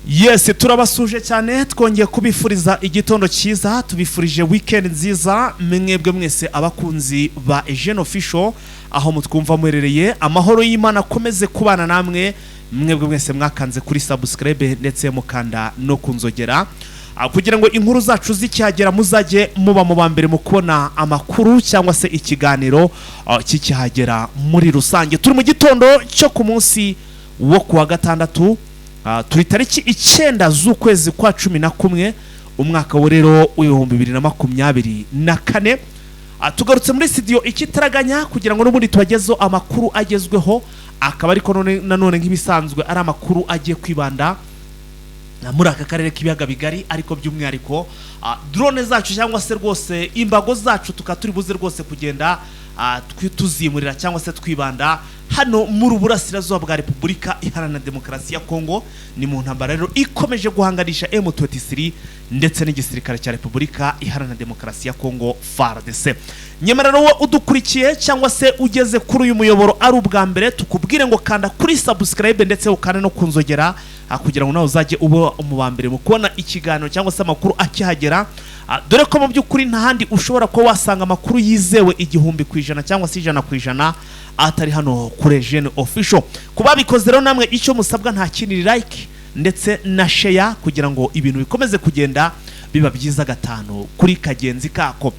Yes, turabasuje cyane, twongeye kubifuriza igitondo cyiza, tubifurije weekend nziza mwebwe mwese abakunzi ba Eugene Official aho mutwumva muherereye. Amahoro y'Imana akomeze kubana namwe mwebwe mwese mwakanze kuri subscribe ndetse mukanda no kunzogera kugira ngo inkuru zacu zikihagera muzajye muba mu ba mbere mu kubona amakuru cyangwa se ikiganiro kikihagera. Muri rusange turi mu gitondo cyo ku munsi wo kuwa gatandatu. Turi tariki 9 z'ukwezi kwa 11, umwaka wo rero w'2024. Tugarutse muri studio ikitaraganya kugira ngo n'ubundi tubagezeho amakuru agezweho, akaba ariko none nanone nk'ibisanzwe ari amakuru agiye kwibanda muri aka karere k'ibiyaga bigari, ariko by'umwihariko drone zacu cyangwa se rwose imbago zacu tukaba turi buze rwose kugenda tuzimurira cyangwa se twibanda hano muri burasirazuba bwa Repubulika Iharanira Demokarasi ya Kongo. Ni mu ntambara rero ikomeje guhanganisha M23 ndetse n'igisirikare cya Repubulika Iharanira Demokarasi ya Kongo, FARDC. Nyamara rero wowe udukurikiye cyangwa se ugeze kuri uyu muyoboro ari ubwa mbere, tukubwire ngo kanda kuri subscribe ndetse ukande no kunzogera kugira ngo nawe uzajye uba mu ba mbere mu kubona ikiganiro cyangwa se amakuru akihagera. Dore ko mu by'ukuri nta handi ushobora kuba wasanga amakuru yizewe 1000% cyangwa se 100% atari hano kuri Eugene Official. Ku babikoze rero namwe icyo musabwa nta kindi, like ndetse na share kugira ngo ibintu bikomeze kugenda biba byiza gatanu kuri kagenzi kako.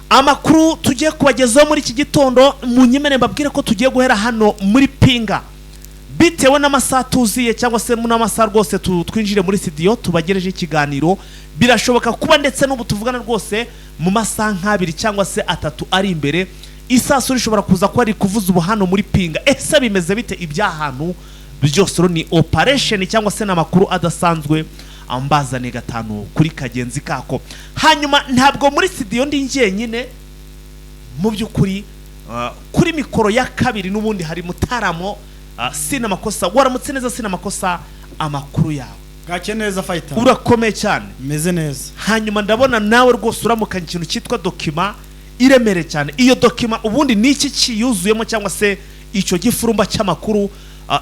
Amakuru tugiye kubagezaho muri iki gitondo, munyemere mbabwire ko tugiye guhera hano muri Pinga bitewe n'amasaha tuziye cyangwa se n'amasaha rwose twinjire muri studio tubagereje ikiganiro. Birashoboka kuba ndetse n'ubu tuvugana rwose mu masaha nk'abiri cyangwa se atatu ari imbere isasu rishobora kuza kuba riri kuvuza ubu hano muri Pinga. Ese bimeze bite iby'ahantu byose? Rero ni operation cyangwa se n'amakuru adasanzwe ambazane gatanu kuri kagenzi kako. Hanyuma ntabwo muri studio ndi njyenyine mu by'ukuri, kuri mikoro ya kabiri n'ubundi hari Mutaramo Sina Makosa. Waramutse neza Sina Makosa, amakuru yawe? Bwake neza, fighter. Urakomeye cyane. Meze neza. Hanyuma ndabona nawe rwose uramukanya ikintu cyitwa document iremereye cyane. Iyo document ubundi ni iki kiyuzuyemo, cyangwa se icyo gifurumba cy'amakuru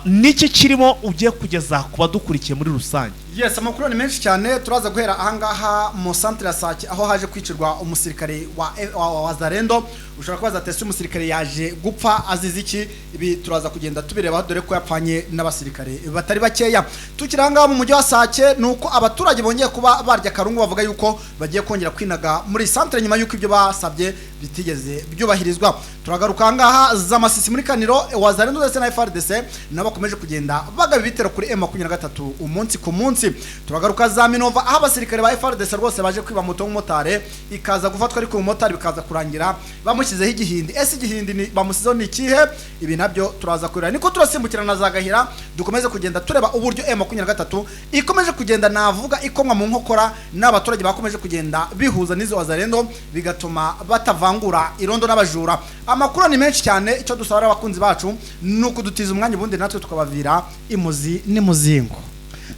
ni iki kirimo ugiye kugeza ku badukurikiye muri rusange? Yes, amakuru ni menshi cyane. Turaza guhera ahangaha mu centre ya Sake aho haje kwicirwa umusirikare wa Wazalendo. Ushobora kubaza ati: "Ese umusirikare yaje gupfa azize iki?" Ibi turaza kugenda tubireba, dore ko yapfanye n'abasirikare batari bakeya. Tukiri ahangaha mu mujyi wa Sake, ni uko abaturage bongeye kuba barya karungu, bavuga yuko bagiye kongera kwinaga muri centre nyuma yuko ibyo basabye bitigeze byubahirizwa. Turagaruka ahangaha za Masisi muri Kaniro, Wazalendo ndetse na FARDC nabo bakomeje kugenda bagaba ibitero kuri M23 umunsi ku munsi. Turagaruka za Minova aho abasirikare ba FARDC rwose baje kwiba moto y'umumotari, ikaza gufatwa, ariko umumotari bikaza kurangira bamushyizeho igihindi. Ese igihindi ni bamusizeho ni ikihe? Ibi nabyo turaza kureba. Niko turasimbukira na za Gahira, dukomeze kugenda tureba uburyo M23 ikomeje kugenda, navuga, ikomwa mu nkokora n'abaturage bakomeje kugenda bihuza n'izo Wazalendo, bigatuma batavangura irondo n'abajura. Amakuru ni menshi cyane. Icyo dusaba abakunzi bacu ni ukudutiza umwanya, ubundi natwe tukabavira imuzi n'imuzingo.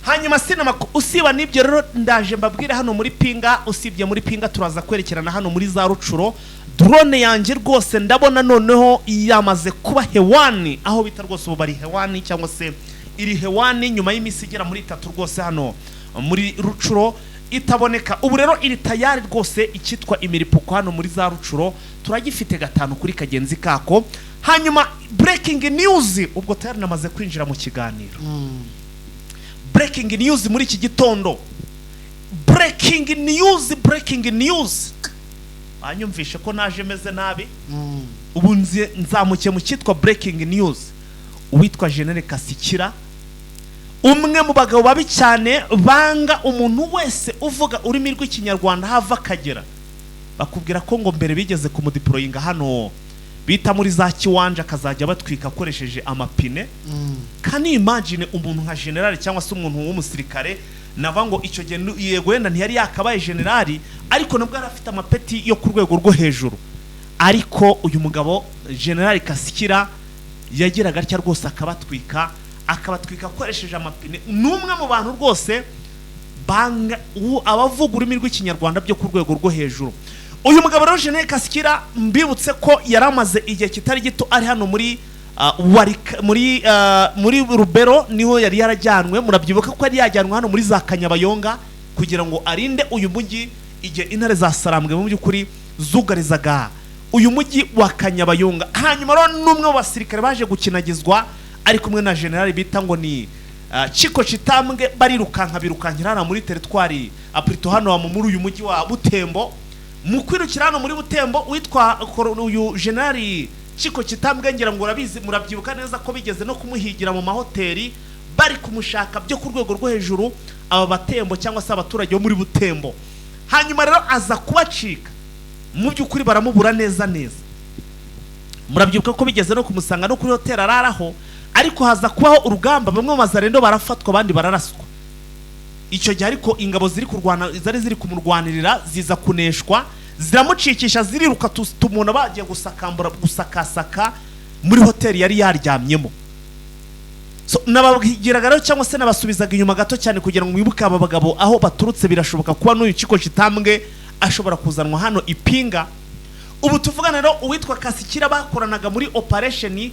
Hanyuma sinama usiba n'ibyo rero, ndaje mbabwire hano muri Pinga. Usibye muri Pinga, turaza kwerekerana hano muri za Rucuro. Drone yanjye rwose ndabona noneho yamaze kuba hewani, aho bita rwose ubu bari hewani cyangwa se iri hewani nyuma y'iminsi igera muri 3 rwose hano muri Rucuro itaboneka. Ubu rero iri tayari rwose. Icyitwa imiripuko hano muri za Rucuro turagifite gatanu kuri kagenzi kako. Hanyuma breaking news, ubwo tayari namaze kwinjira mu kiganiro. Breaking news muri iki gitondo, breaking news, breaking news. Banyumvishe ko naje meze nabi. Ubu nzamukiye mu cyitwa breaking news. Uwitwa General Kasikira, umwe mu bagabo babi cyane banga umuntu wese uvuga ururimi rw'Ikinyarwanda hava akagera, bakubwira ko ngo mbere bigeze kumudeployinga hano bita muri za Kiwanja, akazajya batwika akoresheje amapine. Can you imagine umuntu nka general cyangwa se umuntu w'umusirikare? Nava ngo icyo gihe yego wenda ntiyari yakabaye generali, ariko nabwo yari afite amapeti yo ku rwego rwo hejuru. Ariko uyu mugabo General Kasikira yagiraga atya rwose akabatwika, akabatwika akoresheje amapine. Ni umwe mu bantu rwose banga abavuga ururimi rw'Ikinyarwanda byo ku rwego rwo hejuru. Uyu mugabo rero General Kasikira, mbibutse ko yari amaze igihe kitari gito ari hano muri muri Rubero niho yari yarajyanwe. Murabyibuka ko yari yajyanwe hano muri za Kanyabayonga kugira ngo arinde uyu mujyi igihe intare za Sarambwe mu by'ukuri zugarizaga uyu mujyi wa Kanyabayonga. Hanyuma rero n'umwe mu basirikare baje gukinagizwa ari kumwe na general bita ngo ni Chiko Chitambwe, barirukanka birukankira hano muri teritwari aprito hano muri uyu mujyi wa Butembo. Mu kwirukira hano muri Butembo witwa uyu general Chiko Chitambwe, ngira ngo urabizi, murabyibuka neza ko bigeze no kumuhigira mu mahoteli bari kumushaka byo ku rwego rwo hejuru aba Batembo cyangwa se abaturage bo muri Butembo. Hanyuma rero aza kubacika mu by'ukuri baramubura neza neza. Murabyibuka ko bigeze no kumusanga no kuri hoteli araraho, ariko haza kubaho urugamba, bamwe mu bazarendo barafatwa abandi bararaswa. Icyo gihe ariko ingabo ziri kurwana zari ziri kumurwanirira ziza kuneshwa, ziramucikisha ziriruka, tumubona bagiye gusakambura gusakasaka muri hoteli yari yaryamyemo. So nababwiraga rero cyangwa se nabasubizaga inyuma gato cyane kugira ngo mwibuke aba bagabo aho baturutse. Birashoboka kuba n'uyu Chiko Chitambwe ashobora kuzanwa hano Ipinga. Ubu tuvugana rero uwitwa Kasikira bakoranaga muri operation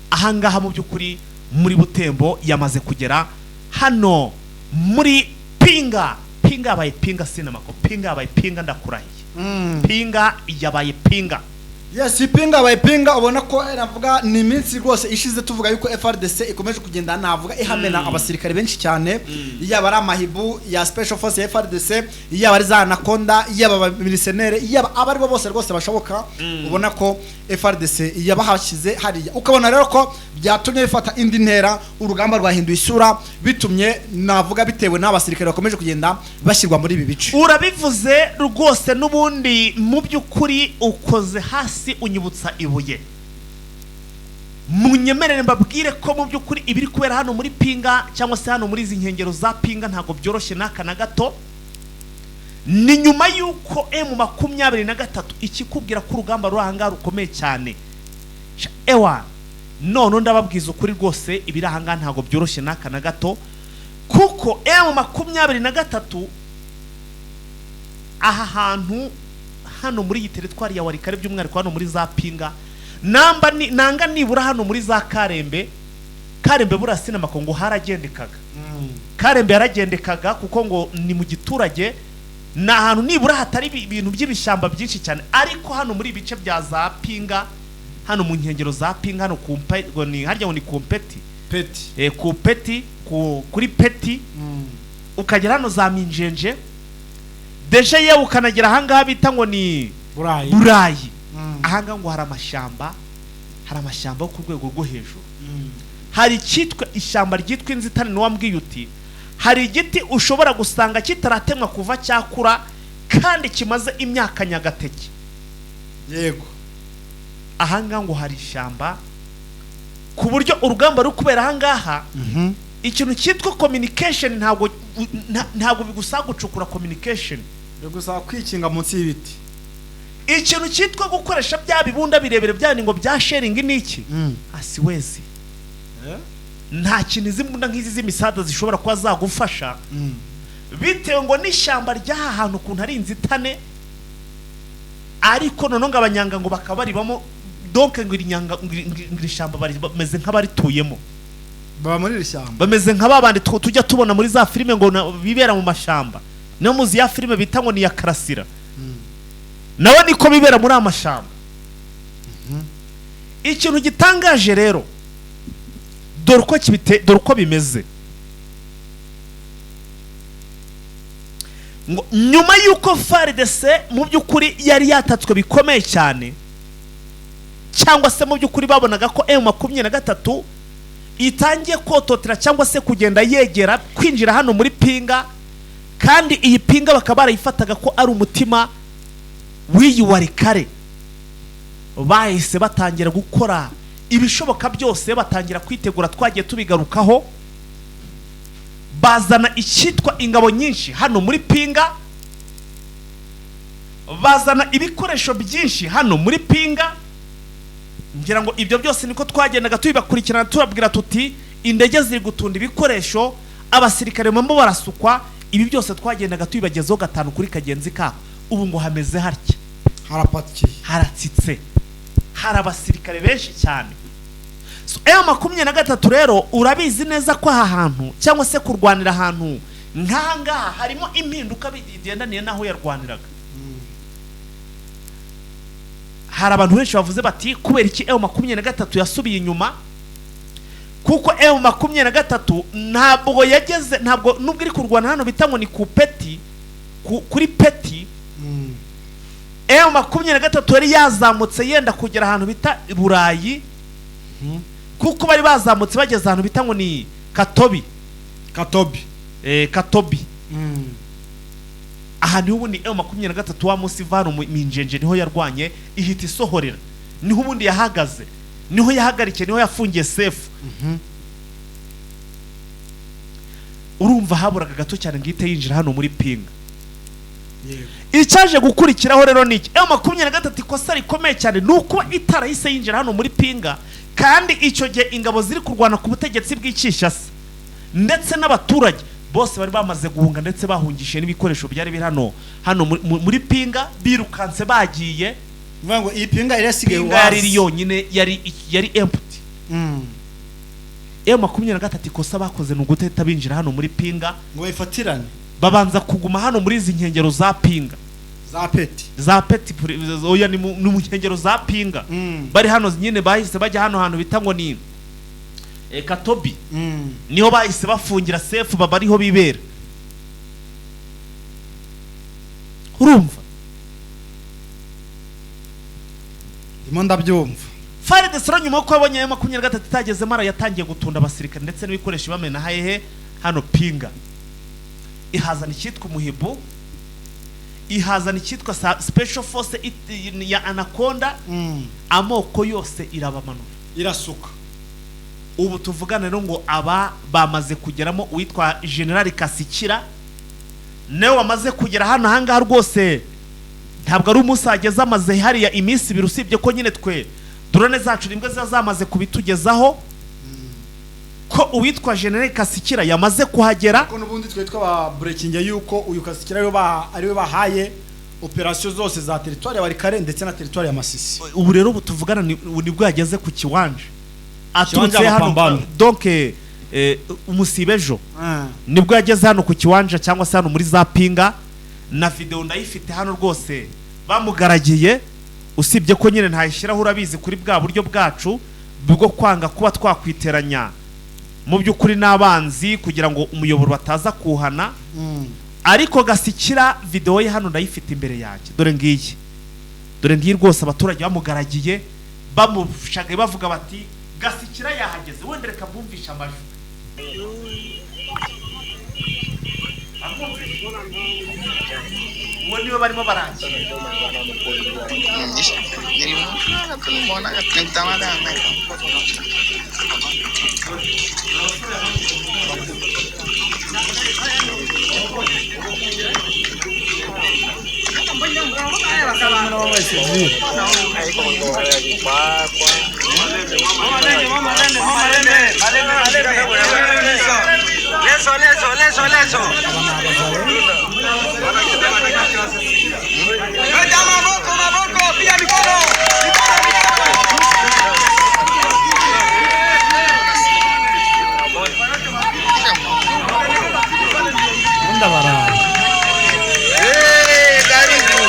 ahangaha mu by'ukuri muri Butembo yamaze kugera hano muri Pinga. Pinga yabaye Pinga sinamako, Pinga yabaye Pinga, ndakurahiye. Pinga yabaye Pinga. Yes, Pinga yabaye Pinga. Ubona ko navuga ni iminsi rwose ishize tuvuga yuko FRDC ikomeje kugenda navuga ihamena abasirikare benshi cyane, yaba ari amahibu ya Special Force ya FRDC, yaba ari za Anaconda, yaba abamilisenere, yaba abari bo bose rwose bashoboka. Ubona ko FRDC yabahashyize hariya, ukabona rero ko byatumye bifata indi ntera, urugamba rwahinduye isura, bitumye navuga bitewe n'abasirikare bakomeje kugenda bashyirwa muri ibi bice. Urabivuze rwose, n'ubundi mu by'ukuri ukoze hasi unyibutsa ibuye. Munyemerere mbabwire ko mu by'ukuri ibiri kubera hano muri Pinga cyangwa se hano muri izi nkengero za Pinga ntabwo byoroshye n'aka na gato. Ni nyuma y'uko M23 ikikubwira ko urugamba ruri ahangaha rukomeye cyane. Ewa none ndababwiza ukuri rwose ibiri ahangaha ntabwo byoroshye n'aka na gato, kuko M23 aha hantu hano muri iyi teritwari ya Walikale by'umwihariko hano muri za Pinga namba nanga nibura hano muri za Karembe. Karembe burasi na Makongo haragendekaga. Karembe yaragendekaga kuko ngo ni mu giturage, ni ahantu nibura hatari ibintu by'ibishyamba byinshi cyane. Ariko hano muri ibice bya za Pinga, hano mu nkengero za Pinga, hano ku ni harya ngo ni kumpeti peti, ku peti kuri peti, ukagera hano za Minjenje deje, yewe ukanagera ahangaha bita ngo ni Burayi. Burayi. Ahangaha ngo hari amashyamba, hari amashyamba yo ku rwego rwo hejuru. Hari icyitwa ishyamba ryitwa inzitane, niwambwiye uti hari igiti ushobora gusanga kitaratemwa kuva cyakura kandi kimaze imyaka nyagateke. Yego, ahangaha ngo hari ishyamba ku buryo urugamba ruri kubera ahangaha. Ikintu cyitwa communication ntabwo bigusaba gucukura communication, bigusaba kwikinga munsi y'ibiti. Ikintu cyitwa gukoresha bya bibunda birebire bya ngo bya sharing niki asiwezi. Nta kintu izi mbunda nk'izi z'imisada zishobora kuba zagufasha, bitewe ngo n'ishyamba ry'aha hantu ukuntu ari inzitane. Ariko noneho ngo abanyanga ngo bakaba baribamo, donc ngo iri shyamba bameze nk'abarituyemo, baba muri iri shyamba bameze nka babandi tujya tubona muri za filime ngo bibera mu mashyamba. Niyo muzi ya filime bita ngo ni ya Karasira, nawe niko bibera muri amashyamba. Ikintu gitangaje rero, dore uko dore uko bimeze. Ngo nyuma y'uko FARDC mu by'ukuri yari yatatswe bikomeye cyane, cyangwa se mu by'ukuri babonaga ko M23 itangiye kototera cyangwa se kugenda yegera kwinjira hano muri Pinga, kandi iyi Pinga bakaba barayifataga ko ari umutima w'iyi Walikale, bahise batangira gukora ibishoboka byose, batangira kwitegura. Twagiye tubigarukaho, bazana icyitwa ingabo nyinshi hano muri Pinga, bazana ibikoresho byinshi hano muri Pinga. Ngira ngo ibyo byose niko twagendaga tubibakurikirana, tubabwira tuti indege ziri gutunda ibikoresho, abasirikare bamwe barasukwa. Ibi byose twagendaga tubibagezaho gatanu kuri kagenzi kako. Ubu ngo hameze harya, harapakiye, haratsitse, hari abasirikare benshi cyane. So, M23 rero urabizi neza ko aha hantu cyangwa se kurwanira ahantu nk'aha ngaha harimo impinduka bigendaniye n'aho yarwaniraga. Hari abantu benshi bavuze bati kubera iki M23 yasubiye inyuma, kuko M23 ntabwo yageze, ntabwo nubwo iri kurwana hano bita ngo ni ku peti, kuri peti, M23 yari yazamutse yenda kugera ahantu bita Burayi, kuko bari bazamutse bageze ahantu bita ngo ni Katobi. Katobi. Katobi. Aha niho ubundi M23 wa munsi vano minjenje niho yarwanye ihita isohorera, niho ubundi yahagaze, niho yahagarikiye, niho yafungiye sefu. Urumva haburaga gato cyane ngo ihite yinjira hano muri Pinga. Icyaje gukurikiraho rero ni iki? M23 ikosa rikomeye cyane ni uko itarahise yinjira hano muri Pinga, kandi icyo gihe ingabo ziri kurwana ku butegetsi bw'Ikishasa ndetse n'abaturage bose bari bamaze guhunga, ndetse bahungishije n'ibikoresho byari biri hano muri Pinga, birukanse bagiye. Uvuga ngo iyi Pinga yari yasigaye, Pinga yari yonyine, yari empty. M23 ikosa bakoze ni uguteta binjira hano muri Pinga ngo bayifatirane, babanza kuguma hano muri izi nkengero za Pinga, za peti, za peti, oya ni mu nkengero za Pinga. Bari hano nyine bahise bajya hano hantu bita ngo ni Katobi. Niho bahise bafungira sefu, baba ariho bibera. Urumva ndimo ndabyumva. FARDC rero nyuma yuko yabonye M23 itagezemo, yatangiye gutunda abasirikare ndetse n'ibikoresho bamena hehe hano Pinga. Ihazana icyitwa umuhibu, ihazana icyitwa special force ya Anaconda, amoko yose irabamanura, irasuka. Ubu tuvugana rero ngo aba bamaze kugeramo uwitwa General Kasikira nawe wamaze kugera hano ahangaha rwose, ntabwo ari umunsi ageze, amaze hariya iminsi ibiri, usibye ko nyine twe drone zacu nibwo ziba zamaze kubitugezaho ko uwitwa General Kasikira yamaze kuhagera. Ko n'ubundi twe twaba breaking yuko uyu Kasikira ariwe bahaye operation zose za territoire ya Walikale ndetse na territoire ya Masisi. Ubu rero tuvugana nibwo yageze ku kiwanja aturutse hano, donc umusibejo nibwo yageze hano ku kiwanja cyangwa se hano muri za Pinga, na video ndayifite hano rwose bamugaragiye, usibye ko nyine ntayishyiraho urabizi kuri bwa buryo bwacu bwo kwanga kuba twakwiteranya mu by'ukuri n'abanzi kugira ngo umuyoboro bataza kuhana. Ariko Gasikira video ye hano ndayifite imbere yanjye, dore ngiyi, dore ngiyi rwose, abaturage bamugaragiye bamushagaye bavuga bati Gasikira yahageze. Wenda reka mbumvisha amajwi. Uwo niwe barimo barangira. Leso, leso, leso, leso. Maboko, maboko, pia mikono. Mikono, mikono. Eh, karibu.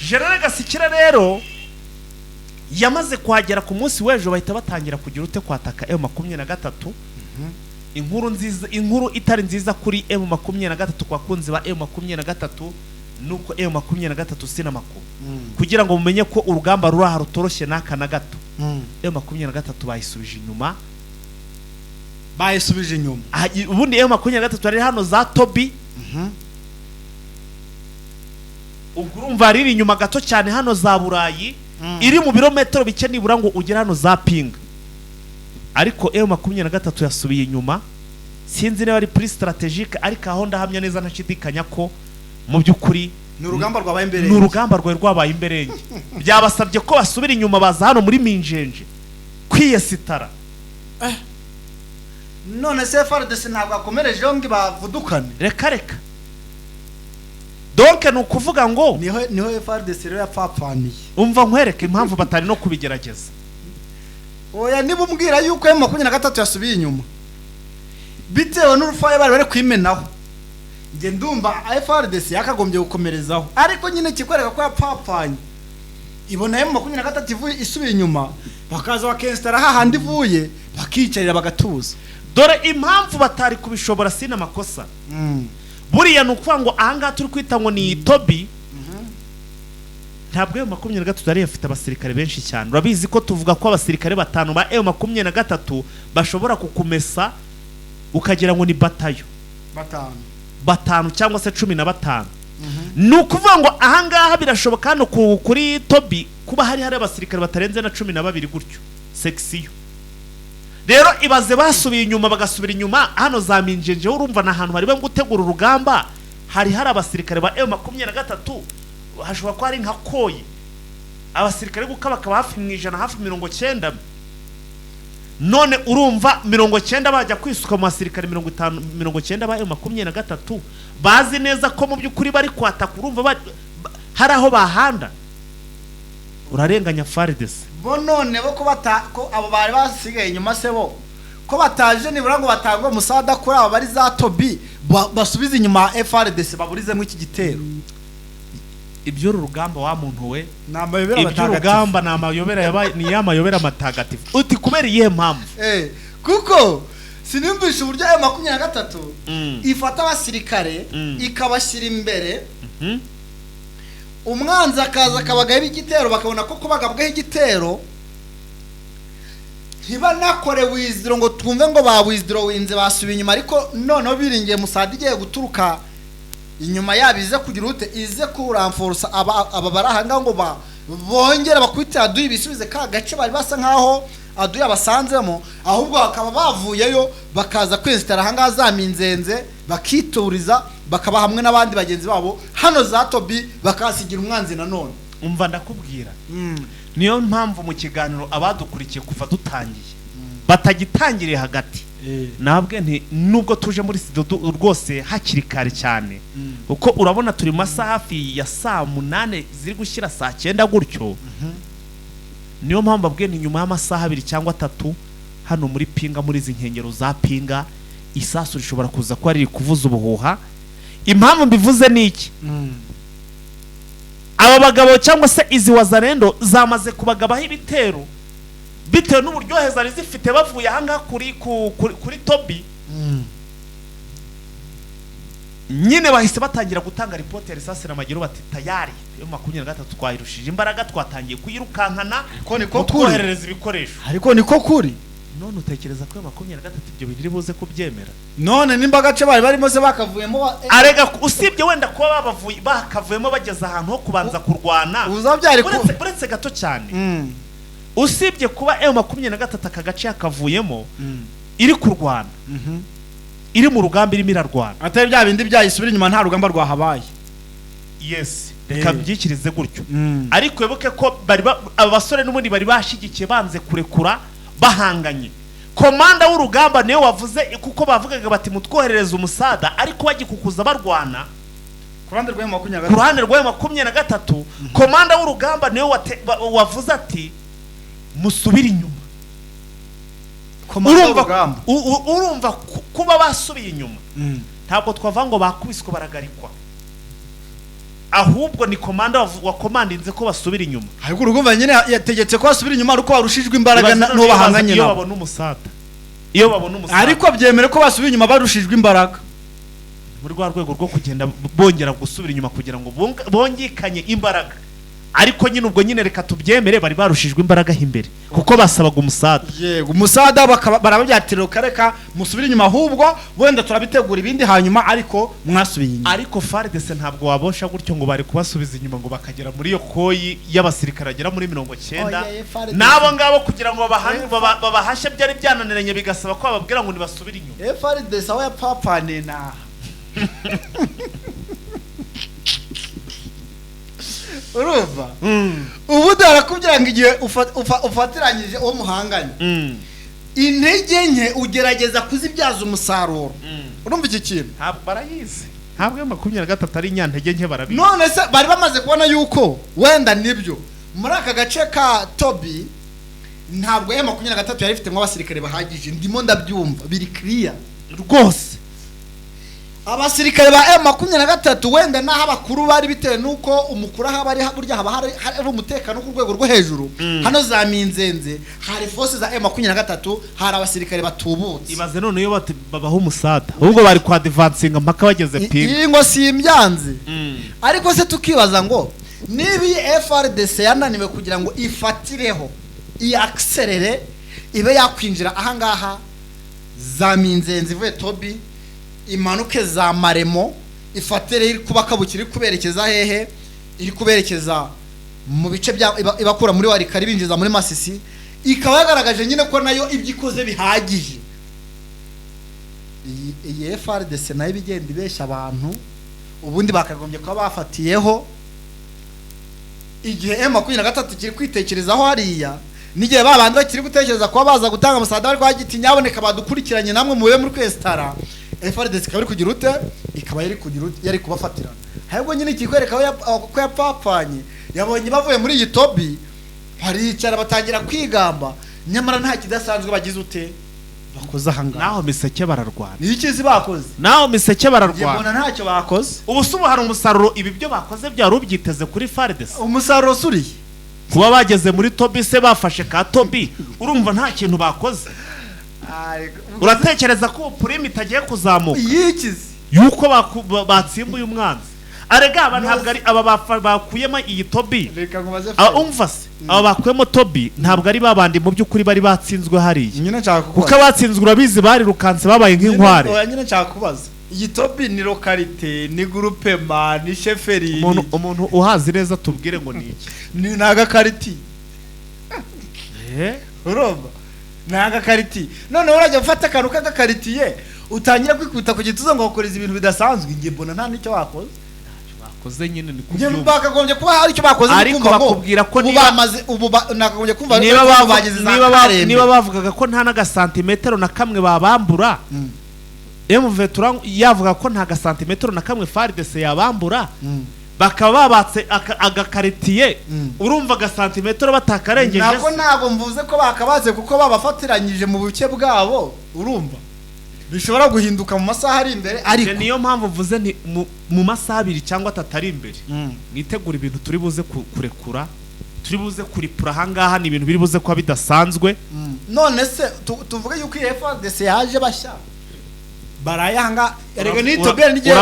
General Gasikira rero yamaze kuhagera ku munsi w'ejo, bahita batangira kugira ute kwataka M23. Inkuru nziza, inkuru itari nziza kuri M23 kwa kunzi ba M23 nuko M23 sina makuru, kugira ngo mumenye ko urugamba ruraha rutoroshye naka na gato. M23 bayisubije inyuma, bayisubije inyuma. Ubundi M23 ari hano za Tobi, Ubwo urumva riri inyuma gato cyane hano za Burayi, iri mu birometero bike nibura ngo ugere hano za Pinga. Ariko M23 yasubiye inyuma, sinzi niba ari puri strategique, ariko aho ndahamya neza ntashidikanya ko mu by'ukuri Ni urugamba rwabaye imbere. Ni urugamba rwari rwabaye imberenge. Byabasabye ko basubira inyuma, baza hano muri Minjenje kwiyesitara. None se FARDC ntabwo akomerejeho ngo bavudukane? Reka reka, donc ni ukuvuga ngo Niho FARDC rero yapfapfaniye. Umva nkwereke impamvu batari no kubigerageza. Oya, niba umbwira yuko M23 yasubiye inyuma bitewe n'urufaya bari bari kwimenaho, njye ndumva FARDC yakagombye gukomerezaho. Ariko nyine kikwereka ko yapfapfanye, ibona M23 ivuye isubiye inyuma, bakaza bakensitara hahandi ivuye, bakicarira bagatuza. Dore impamvu batari kubishobora, sina amakosa. Buriya ni ukuvuga ngo ahangaha turi kwita ngo ni Tobi, ntabwo M23 yari ifite abasirikare benshi cyane. Urabizi ko tuvuga ko abasirikare batanu ba M23 bashobora kukumesa ukagira ngo ni batayo. Batanu? Batanu cyangwa se 15. Ni ukuvuga ngo ahangaha birashoboka hano kuri Tobi kuba hari abasirikare batarenze na 12 gutyo section. Rero ibaze basubiye inyuma, bagasubira inyuma hano za Minjenje, urumva ni ahantu bari bari gutegura urugamba, hari abasirikare ba M23, hashobora kuba hari nka koyi abasirikare guka bakaba hafi mu 100, hafi 90. None urumva 90 bajya kwisuka mu basirikare 50, 90 ba M23 bazi neza ko mu by'ukuri bari kwataka, urumva hari aho bahanda. Urarenganya FARDC. Bo none bo ko bata ko abo bari basigaye inyuma se, bo ko bataje nibura ngo batangwe umusada kuri abo bari za Tobi, basubize inyuma FARDC, baburizemo iki gitero? Iby'uru rugamba, wa muntu we, Ni amayobera matagatifu. iby'urugamba ni amayobera yabaye, ni ya mayobera matagatifu. Uti kubera iyihe mpamvu? Kuko sinumvisha uburyo M23 ifata abasirikare ikabashyira imbere, umwanzi akaza akabagaho igitero, bakabona ko kubagabwaho igitero ntibanakore withdraw ngo twumve ngo ba withdrawinze basubiye inyuma. Ariko noneho biringiye musada igiye guturuka inyuma yabo, ize kugira ute, ize kuramforosa aba bari ahangaha ngo bongere bakubite aduyi, bisubize ka gace bari basa nkaho aduyi abasanzemo. Ahubwo bakaba bavuyeyo bakaza kwesitara ahangaha za Minzenze, bakituriza, bakaba hamwe n'abandi bagenzi babo hano za Tobi, bakahasigira umwanzi nanone. Umva ndakubwira, niyo mpamvu mu kiganiro abadukurikiye kuva dutangiye batagitangiriye hagati, nabwe nti nubwo tuje muri studio rwose hakiri kare cyane, kuko urabona turi mu masaha hafi ya saa 8 ziri gushyira saa 9 gutyo. Niyo mpamvu babwiye ni nyuma y'amasaha 2 cyangwa 3 hano muri Pinga, muri izi nkengero za Pinga, isasu rishobora kuza kuba riri kuvuza ubuhuha. Impamvu mbivuze ni iki? Aba bagabo cyangwa se izi wazarendo zamaze kubagabaho ibitero bitewe n'uburyohe zari zifite bavuye ahangaha kuri Tobi. Nyine bahise batangira gutanga ripoti ya risasi na magero, bati tayari M23 twayirushije imbaraga, twatangiye kuyirukankana, Ko niko kuri. mutwoherereza ibikoresho. Ariko niko kuri. None utekereza ko M23 ibyo bintu iri buze kubyemera? None nimba agace bari barimo se bakavuyemo Arega usibye wenda kuba babavuye, bakavuyemo bageze ahantu ho kubanza kurwana, uza byari ku uretse gato cyane, usibye kuba M23 aka gace yakavuyemo iri kurwana, iri mu rugamba, irimo irarwana, atari bya bindi byayisubira inyuma, nta rugamba rwahabaye. Yes, reka mbyikirize gutyo. Ariko wibuke ko bari aba basore n'ubundi bari bashigikiye, banze kurekura, bahanganye. Komanda w'urugamba niwe wavuze, kuko bavugaga bati mutwoherereze umusada, ariko bagikukuza barwana Ku ruhande rwa makumyabiri ku ruhande rwa 23, komanda w'urugamba niwe wavuze ati musubire inyuma. Komanda Urumva w'urugamba. Urumva kuba basubiye inyuma, ntabwo twavuga ngo bakubiswe baragarikwa, ahubwo ni komanda wakomandinze ko basubira inyuma. Ariko urugamba nyine yategetse ko basubira inyuma ariko barushijwe imbaraga Ibaze none n'uwo iyo bahanganye iyo nabo. babona umusada, iyo babona umusada, Ariko byemere ko basubira inyuma barushijwe imbaraga. Muri rwa rwego rwo kugenda bongera gusubira inyuma kugira ngo bongikanye imbaraga. Ariko nyine ubwo nyine reka tubyemere, bari barushijwe imbaraga imbere kuko basabaga umusada. Yego, umusada barababyatira, reka musubire inyuma, ahubwo wenda turabitegura ibindi hanyuma, ariko mwasubiye inyuma. Ariko FARDC ntabwo wabosha gutyo ngo bari kubasubiza inyuma ngo bakagera muri iyo koyi y'abasirikare bagera muri 90. Oya, FARDC. N'abo ngabo kugira ngo babahashe byari byananiranye, bigasaba ko bababwira ngo ntibasubire inyuma. FARDC aho yapfapfaniye naha, urumva, ubundi barakubwira ngo igihe ufatiranyije uwo muhanganye intege nke, ugerageza kuzibyaza umusaruro. Urumva iki kintu? Ntabwo barayizi, ntabwo iyo 23 ari inyantege nke, barabizi. None se bari bamaze kubona yuko wenda nibyo muri aka gace ka Tobi ntabwo M23 yari ifitemo abasirikare bahagije? Ndimo ndabyumva biri kiriya rwose. Abasirikare ba M23 wenda n'aho abakuru bari, bitewe n'uko umukuru aho aba ari burya haba hari umutekano ku rwego rwo hejuru. Hano za Minzenze hari force za M23, hari abasirikare batubutse. Ibaze none iyo babaha umusada, ahubwo bari kwa advancinga mpaka bageze Pinga. Iyi ngo si imbyanzi. Ariko se tukibaza ngo niba iyi FARDC yananiwe kugira ngo ifatireho iyi accéléré, ibe yakwinjira ahangaha za Minzenze ivuye Tobi, imanuke za Maremo, ifatire iri kuba kabukiri, iri kuberekeza hehe? Iri kuberekeza mu bice bya ibakura muri Warikari binjiza muri Masisi, ikaba yagaragaje nyine ko nayo ibyo ikoze bihagije. Iyi FARDC nayo ibigenda ibeshya abantu. Ubundi bakagombye kuba bafatiyeho igihe M23 kiri kwitekerezaho hariya, n'igihe babandi bakiri gutekereza kuba baza gutanga umusada, bari kwagiti nyaboneka badukurikiranye namwe mube muri kwesitara, FARDC ikaba iri kugira ute? Ikaba yari kugira ute? Yari kubafatirana. Ahubwo nyine ikikwereka ko yapfapfanye, yabonye bavuye muri iyi Tobi baricara batangira kwigamba, nyamara nta kidasanzwe bagize ute bakoze ahangaha. Naho Miseke bararwana. Ni ikizi bakoze? Naho Miseke Njye bararwana. mbona ntacyo bakoze. Ubu se ubu hari umusaruro ibi byo bakoze byari ubyiteze kuri FARDC? Umusaruro suriye. Kuba bageze muri Tobi se, bafashe ka Tobi, urumva nta kintu bakoze? Uratekereza ko prime itagiye kuzamuka? Yikize. Yuko batsimbuye umwanzi. Arega aba ntabwo ari aba bakuyemo iyi Tobi. Reka nkubaze. Aba umva se, aba bakuyemo Tobi ntabwo ari babandi mu by'ukuri bari batsinzwe hariya. Nyine nshaka Kuko abatsinzwe urabizi barirukanse babaye nk'inkware. Oya, nyine nshaka kubaza, iyi Tobi ni localité, ni groupement, ni chefferie? Umuntu uhazi neza tubwire ngo ni iki. Ni agakariti. Urumva ni agakariti. Noneho urajya gufata akantu k'agakaritiye utangira kwikubita ku gituza ngo wakoreze ibintu bidasanzwe. Njye mbona nta n'icyo wakoze. Bakoze nyine ni Njye kubyumva. bakagombye kuba hari icyo bakoze. Ariko kumva ngo bakubwira ko ubu bamaze ubu nakagombye kumva Niba ko bageze za Karembe. Niba bavugaga ko nta n'agasantimetero na kamwe babambura, M23 yavuga ko nta gasantimetero na kamwe FARDC yabambura, bakaba babatse agakaritiye, urumva agasantimetero batakarengeje Ntabwo se? Ntabwo mvuze ko bakabaze, kuko babafatiranyije mu buke bwabo, urumva bishobora guhinduka mu masaha ari imbere, ariko Nje niyo mpamvu mvuze nti mu masaha 2 cyangwa 3 ari imbere mwitegura ibintu turi buze kurekura, turi buze kuripura ahangaha. Ni ibintu biri buze kuba bidasanzwe. None se tuvuge yuko iyi FARDC yaje bashya barayanga? Erega ni Toberi n'igihe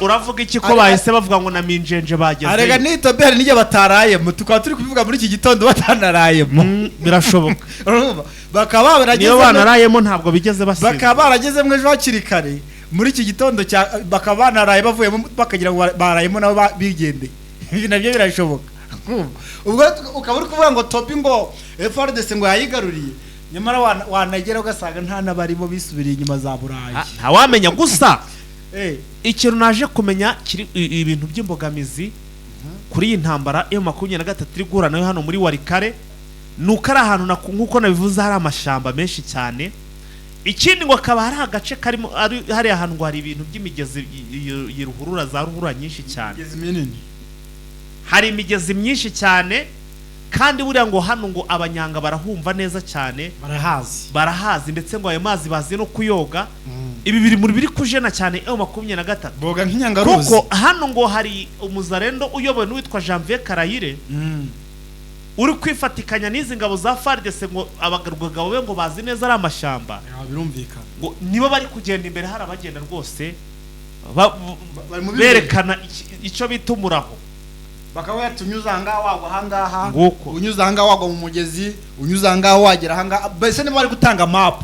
Uravuga iki ko bahise bavuga ngo na Minjenje Erega bagezeyo? ni Toberi n'igihe batarayemo, tukaba turi kubivuga muri iki gitondo batanarayemo. Birashoboka. Urumva bakaba barageze Niyo banarayemo ntabwo bigeze basinda. Bakaba baragezemo ejo hakiri kare muri iki gitondo cya, bakaba banaraye bavuyemo, bakagira ngo barayemo nabo bigendeye. Ibi nabyo birashoboka. Urumva? Ubwo ukaba uri kuvuga ngo Tobi ngo FARDC ngo yayigaruriye, nyamara wanagera ugasanga nta n'abarimo, bisubiriye inyuma za Burayi. Ntawamenya gusa. Ikintu naje kumenya kiri ibintu by'imbogamizi kuri iyi ntambara M23 iri guhura nayo hano muri Warikare, ni uko ari ahantu nk'uko nabivuze hari amashyamba menshi cyane. Ikindi ngo akaba hari agace karimo hari ahantu ngo hari ibintu by'imigezi ruhurura, za ruhurura nyinshi cyane. Imigezi minini. Hari imigezi myinshi cyane, kandi buriya ngo hano ngo abanyanga barahumva neza cyane. Barahazi. Barahazi, ndetse ngo ayo mazi bazi no kuyoga. Ibi biri mu biri kujena cyane M23. Boga nk'inyangaruzi. Kuko hano ngo hari umuzarendo uyobowe n'uwitwa Janvier Karayire uri kwifatikanya n'izi ngabo za FARDC, ngo abagabo be ngo bazi neza ari amashyamba. Birumvikana. Ngo nibo bari kugenda imbere, hari abagenda rwose Bari mu b'imbere. berekana icyo bita umuraho. Bakaba bati unyuze ahangaha wagwa ahangaha, Nguko. unyuze ahangaha wagwa mu mugezi, unyuze ahangaha wagera ahangaha, mbese niba bari gutanga mapu.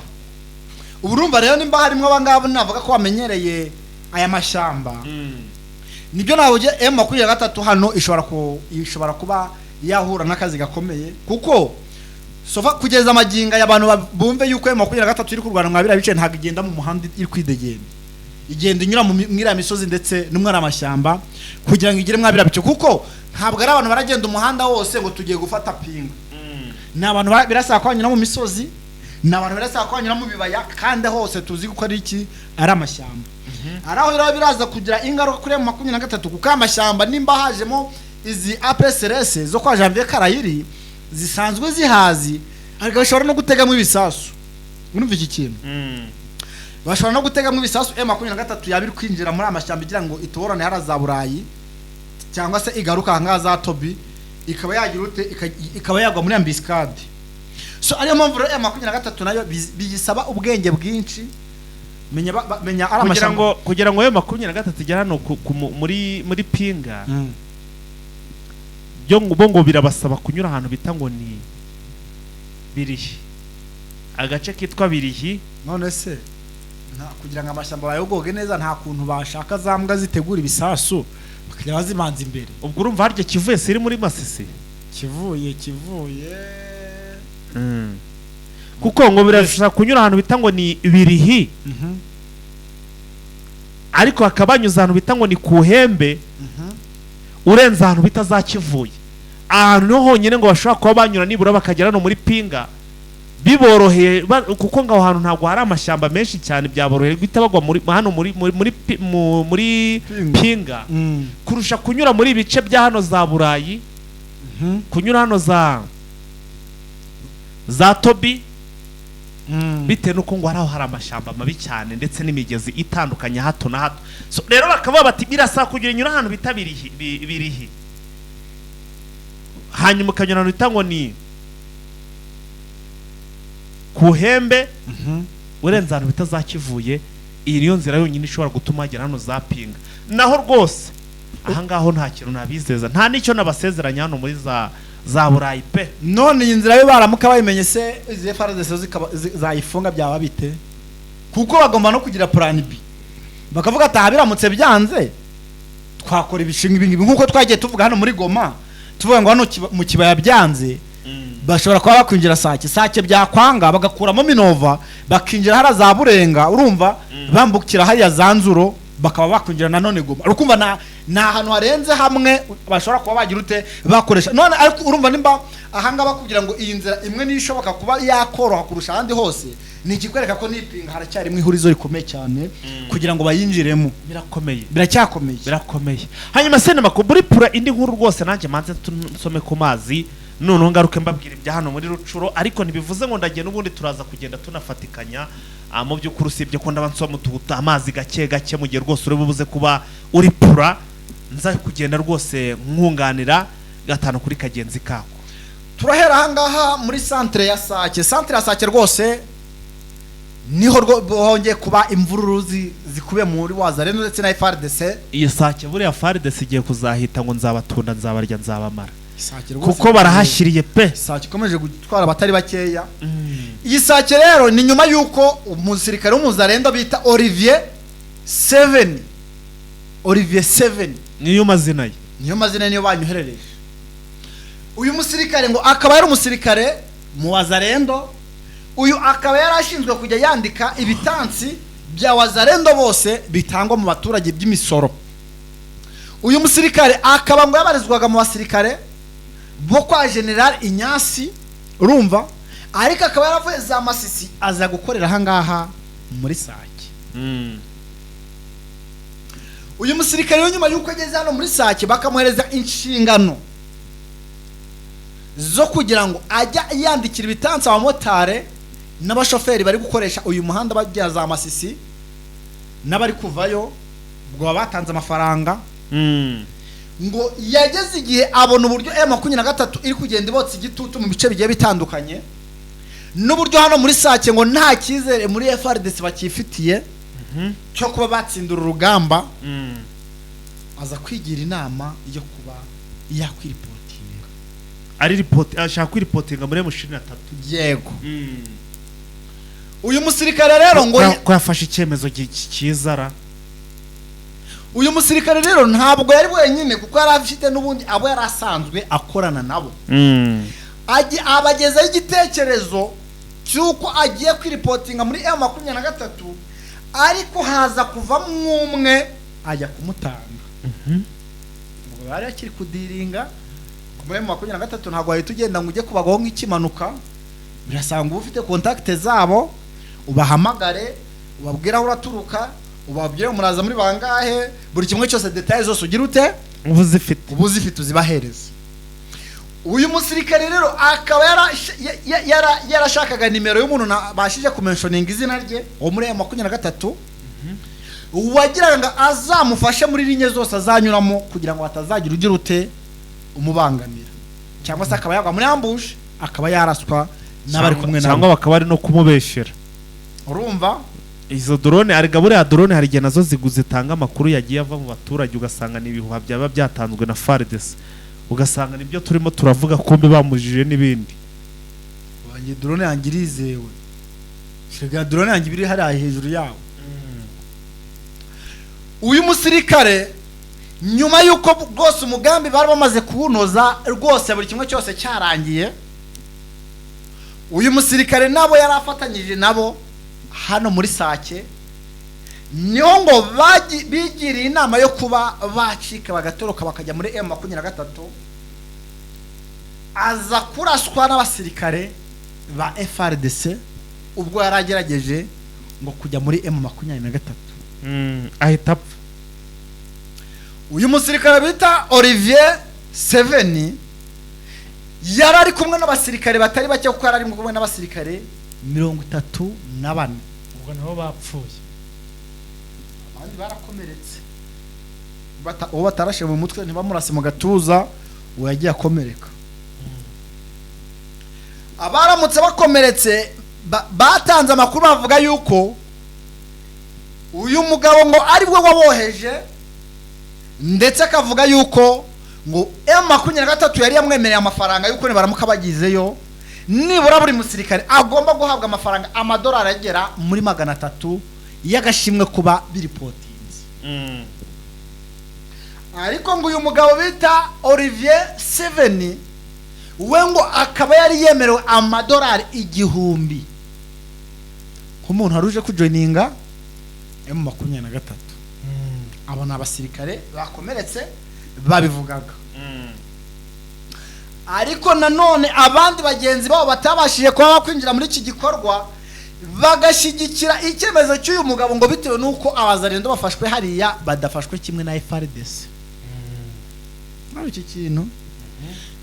Ubu urumva rero nimba harimo abangaba navuga ko bamenyereye aya mashyamba, nibyo navuge M23 hano ishobora kuba yahura n'akazi gakomeye, kuko sofa kugeza amaginga y'abantu bumve yuko M23 iri kurwana mwa biriya bice, ntabwo igenda mu muhanda iri kwidegembya, igenda inyura mu mwiriya misozi ndetse no muri amashyamba kugira ngo igere mwa biriya bice, kuko ntabwo ari abantu baragenda umuhanda wose ngo tugiye gufata Pinga. Ni abantu birasaba ko banyura mu misozi, ni abantu birasaba ko banyura mu bibaya, kandi hose tuzi ko ari iki, ari amashyamba. Ari aho rero biraza kugira ingaruka kuri M23, kuko amashyamba nimba hajemo izi APSRS zo kwa Janvier Karayiri zisanzwe zihazi, ariko bashobora no gutegamo ibisasu. Urumva iki kintu, bashobora no gutegamo ibisasu. M23 yaba iri kwinjira muri amashyamba igira ngo itoborane hara za Burayi, cyangwa se igaruka ahangaha za Tobi, ikaba yagira ute, ikaba yagwa muri embuscade. So ariyo mpamvu rero M23 nayo biyisaba ubwenge bwinshi. Menya menya ari Kugira amashyamba ngo kugira ngo M23 igere hano muri Pinga, byo ngo bo ngo birabasaba kunyura ahantu bita ngo ni Birihi, agace kitwa Birihi. None se nta kugira ngo amashyamba bayogoge neza, nta kuntu bashaka za mbwa zitegura ibisasu bakajya bazimanza imbere? Ubwo urumva harya Kivuye siri muri Masisi? Kivuye. Kuko ngo birashobora kunyura ahantu bita ngo ni Birihi, ariko hakaba banyuze ahantu bita ngo ni ku Hembe, urenze ahantu bita za Kivuye. Ahantu niho honyine ngo bashobora kuba banyura nibura bakagera no muri Pinga biboroheye, kuko ngo aho hantu ntabwo hari amashyamba menshi cyane, byaboroheye guhita bagwa muri hano muri muri muri muri Pinga. Pinga kurusha kunyura muri ibice bya hano za Burayi, kunyura hano za Tobi, bitewe n'uko ngo hari aho hari amashyamba mabi cyane ndetse n'imigezi itandukanye hato na hato. So, rero bakaba bati birasaba kugira inyura ahantu bita Birihi, Birihi, hanyuma ukanyura ahantu bita ngo ni ku Hembe, urenze ahantu bita za Kivuye. Iyi niyo nzira yonyine ishobora gutuma hagera hano za Pinga. Naho rwose aha ngaho nta kintu nabizeza, nta n'icyo nabasezeranya hano muri za Burayi pe. None iyi nzira yo baramuka bayimenye se, izi FARDC zayifunga byaba bite? Kuko bagomba no kugira plan B, bakavuga ati aha biramutse byanze twakora ibishinga ibi ngibi, nk'uko twagiye tuvuga hano muri Goma, tuvuga ngo hano mu kibaya byanze bashobora kuba bakwinjira Sake, Sake byakwanga bagakuramo Minova, bakinjira hariya za Burenga, urumva bambukira hariya za Nzuro, bakaba bakwinjira nanone Goma. Urukumva ni ahantu harenze hamwe bashobora kuba bagira ute bakoresha. None ariko urumva nimba ahangaha bakubwira ngo iyi nzira imwe niyo ishoboka kuba yakoroha kurusha ahandi hose, ni ikikwereka ko n'ipinga haracyarimo ihurizo rikomeye cyane kugira ngo bayinjiremo. Birakomeye. Biracyakomeye. Birakomeye. Hanyuma se muri pura indi nkuru rwose nanjye manze nsome ku mazi, noneho ngaruke mbabwira ibya hano muri Rucuro, ariko ntibivuze ngo ndagiye, n'ubundi turaza kugenda tunafatikanya. Mu by'ukuri usibye ko ndaba nsoma utubuto amazi gake gake, mu gihe rwose uri bubuze kuba uri pura, nza kugenda rwose nkunganira gatanu kuri kagenzi kako. Turahera ahangaha muri centre ya Sake. Centre ya Sake rwose niho hongeye kuba imvururu zikubiye muri Wazalendo ndetse na FARDC. Iyi Sake buriya FARDC igiye kuzahita ngo nzabatunda, nzabarya, nzabamara, kuko barahashyiriye pe. Sake ikomeje gutwara abatari bakeya. Iyi Sake rero ni nyuma y'uko umusirikare w'umuzarendo bita Olivier 7, Olivier 7 niyo mazina ye, niyo mazina niyo banyoherereje. Uyu musirikare ngo akaba yari umusirikare mu Wazalendo, uyu akaba yari ashinzwe kujya yandika ibitansi bya Wazalendo bose bitangwa mu baturage by'imisoro. Uyu musirikare akaba ngo yabarizwaga mu basirikare bo kwa General Inyasi, urumva, ariko akaba yaravuye za Masisi aza gukorera ahangaha muri Sake. Uyu musirikare nyuma y'uko ageze hano muri Sake bakamuhereza inshingano zo kugira ngo ajya yandikira ibitansi abamotari n'abashoferi bari gukoresha uyu muhanda bajya za Masisi n'abari kuvayo, ubwo batanze amafaranga. Ngo yageze igihe abona uburyo M23 iri kugenda ibotsa igitutu mu bice bigiye bitandukanye, n'uburyo hano muri Sake ngo nta cyizere muri FARDC bakifitiye cyo kuba batsindura urugamba, aza kwigira inama yo kuba Yakwiripotinga. Ari report, ashaka kwiripotinga muri M23. Yego. Uyu musirikare rero ngo Ko yafashe icyemezo cyiza ra. Uyu musirikare rero ntabwo yari wenyine, kuko yari afite n'ubundi abo yari asanzwe akorana nabo. Abagezaho igitekerezo cy'uko agiye kwiripotinga muri M23, ariko haza kuvamo umwe ajya kumutanga. Ubwo bari akiri kudiringa muri M23. Ntabwo wahita ugenda ngo ujye kubagaho nk'ikimanuka, birasanga uba ufite contact zabo, ubahamagare, ubabwire aho uraturuka, ubabwire muraza muri bangahe, buri kimwe cyose, détails zose ugira ute? Ubu zifite. Uba uzifite, uzibahereza. Uyu musirikare rero akaba yarashakaga nimero y'umuntu nabashije kumentioninga izina rye, wo muri M23, wagiraga ngo azamufashe muri ligne zose azanyuramo, kugira ngo hatazagira ugira ute, umubangamira, cyangwa se akaba yagwa muri ambush, akaba yaraswa n'abari kumwe cyangwa nawe. Bakaba bari no kumubeshyera. Urumva? Izo drone arega, buriya drone hari igihe nazo zitanga amakuru yagiye ava mu baturage, ugasanga ni ibihuha byaba byatanzwe na FARDC, ugasanga nibyo turimo turavuga, kumbe bamujije n'ibindi. Wanjye, drone yanjye irizewe. Shega, drone yanjye ibiri hariya hejuru yawo. Uyu musirikare, nyuma y'uko rwose umugambi bari bamaze kuwunoza rwose, buri kimwe cyose cyarangiye, uyu musirikare nabo yari afatanyije nabo hano muri Sake, niho ngo bigiriye inama yo kuba bacika, bagatoroka, bakajya muri M23. Aza kuraswa n'abasirikare ba FARDC ubwo yari agerageje ngo kujya muri M23. Ahita apfa. Uyu musirikare bita Olivier Seveni yari ari kumwe n'abasirikare batari bake, kuko yari ari kumwe n'abasirikare 34. Ubwo nabo bapfuye? Abandi barakomeretse. Uwo batarashe mu mutwe, ntibamurase mu gatuza, uwo yagiye akomereka. Abaramutse bakomeretse batanze amakuru bavuga yuko uyu mugabo ngo ari we waboheje, ndetse akavuga yuko ngo M23 yari yamwemereye amafaranga, yuko nibaramuka bagizeyo, nibura buri musirikare agomba guhabwa amafaranga, amadolari agera muri 300 y'agashimwe kuba biripotinze. Ariko ngo uyu mugabo bita Olivier Seveni we ngo akaba yari yemerewe amadolari 1000 nk'umuntu wari uje kujoininga M23. Abo ni abasirikare bakomeretse babivugaga. Ariko nanone abandi bagenzi babo batabashije kuba bakwinjira muri iki gikorwa bagashyigikira icyemezo cy'uyu mugabo, ngo bitewe n'uko abazarendo bafashwe hariya badafashwe kimwe na FARDC muri iki kintu,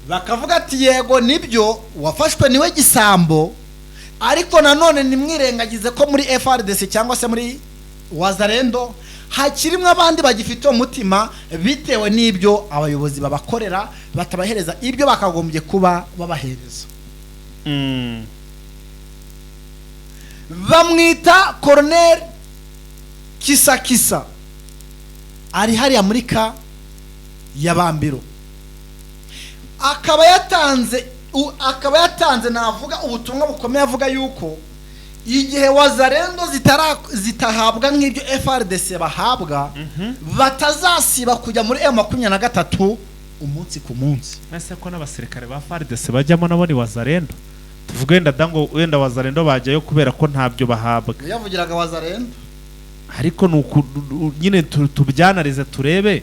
bakavuga ati: "Yego, nibyo, wafashwe niwe gisambo, ariko nanone nimwirengagize ko muri FARDC cyangwa se muri Wazarendo hakirimo abandi bagifite uwo mutima, bitewe n'ibyo abayobozi babakorera, batabahereza ibyo bakagombye kuba babahereza." Bamwita Colonel Kisakisa, ari hariya muri ka ya Bambiro, akaba yatanze navuga ubutumwa bukomeye, avuga yuko igihe Wazarendo zitahabwa nk'ibyo FARDC bahabwa, batazasiba kujya muri M23 umunsi ku munsi. Ese ko n'abasirikare ba FARDC bajyamo, nabo ni Wazarendo? Tuvuge wenda da ngo wenda Wazarendo bajyayo kubera ko ntabyo bahabwa. Yavugiraga Wazarendo. Ariko ni uku nyine tubyanarize, turebe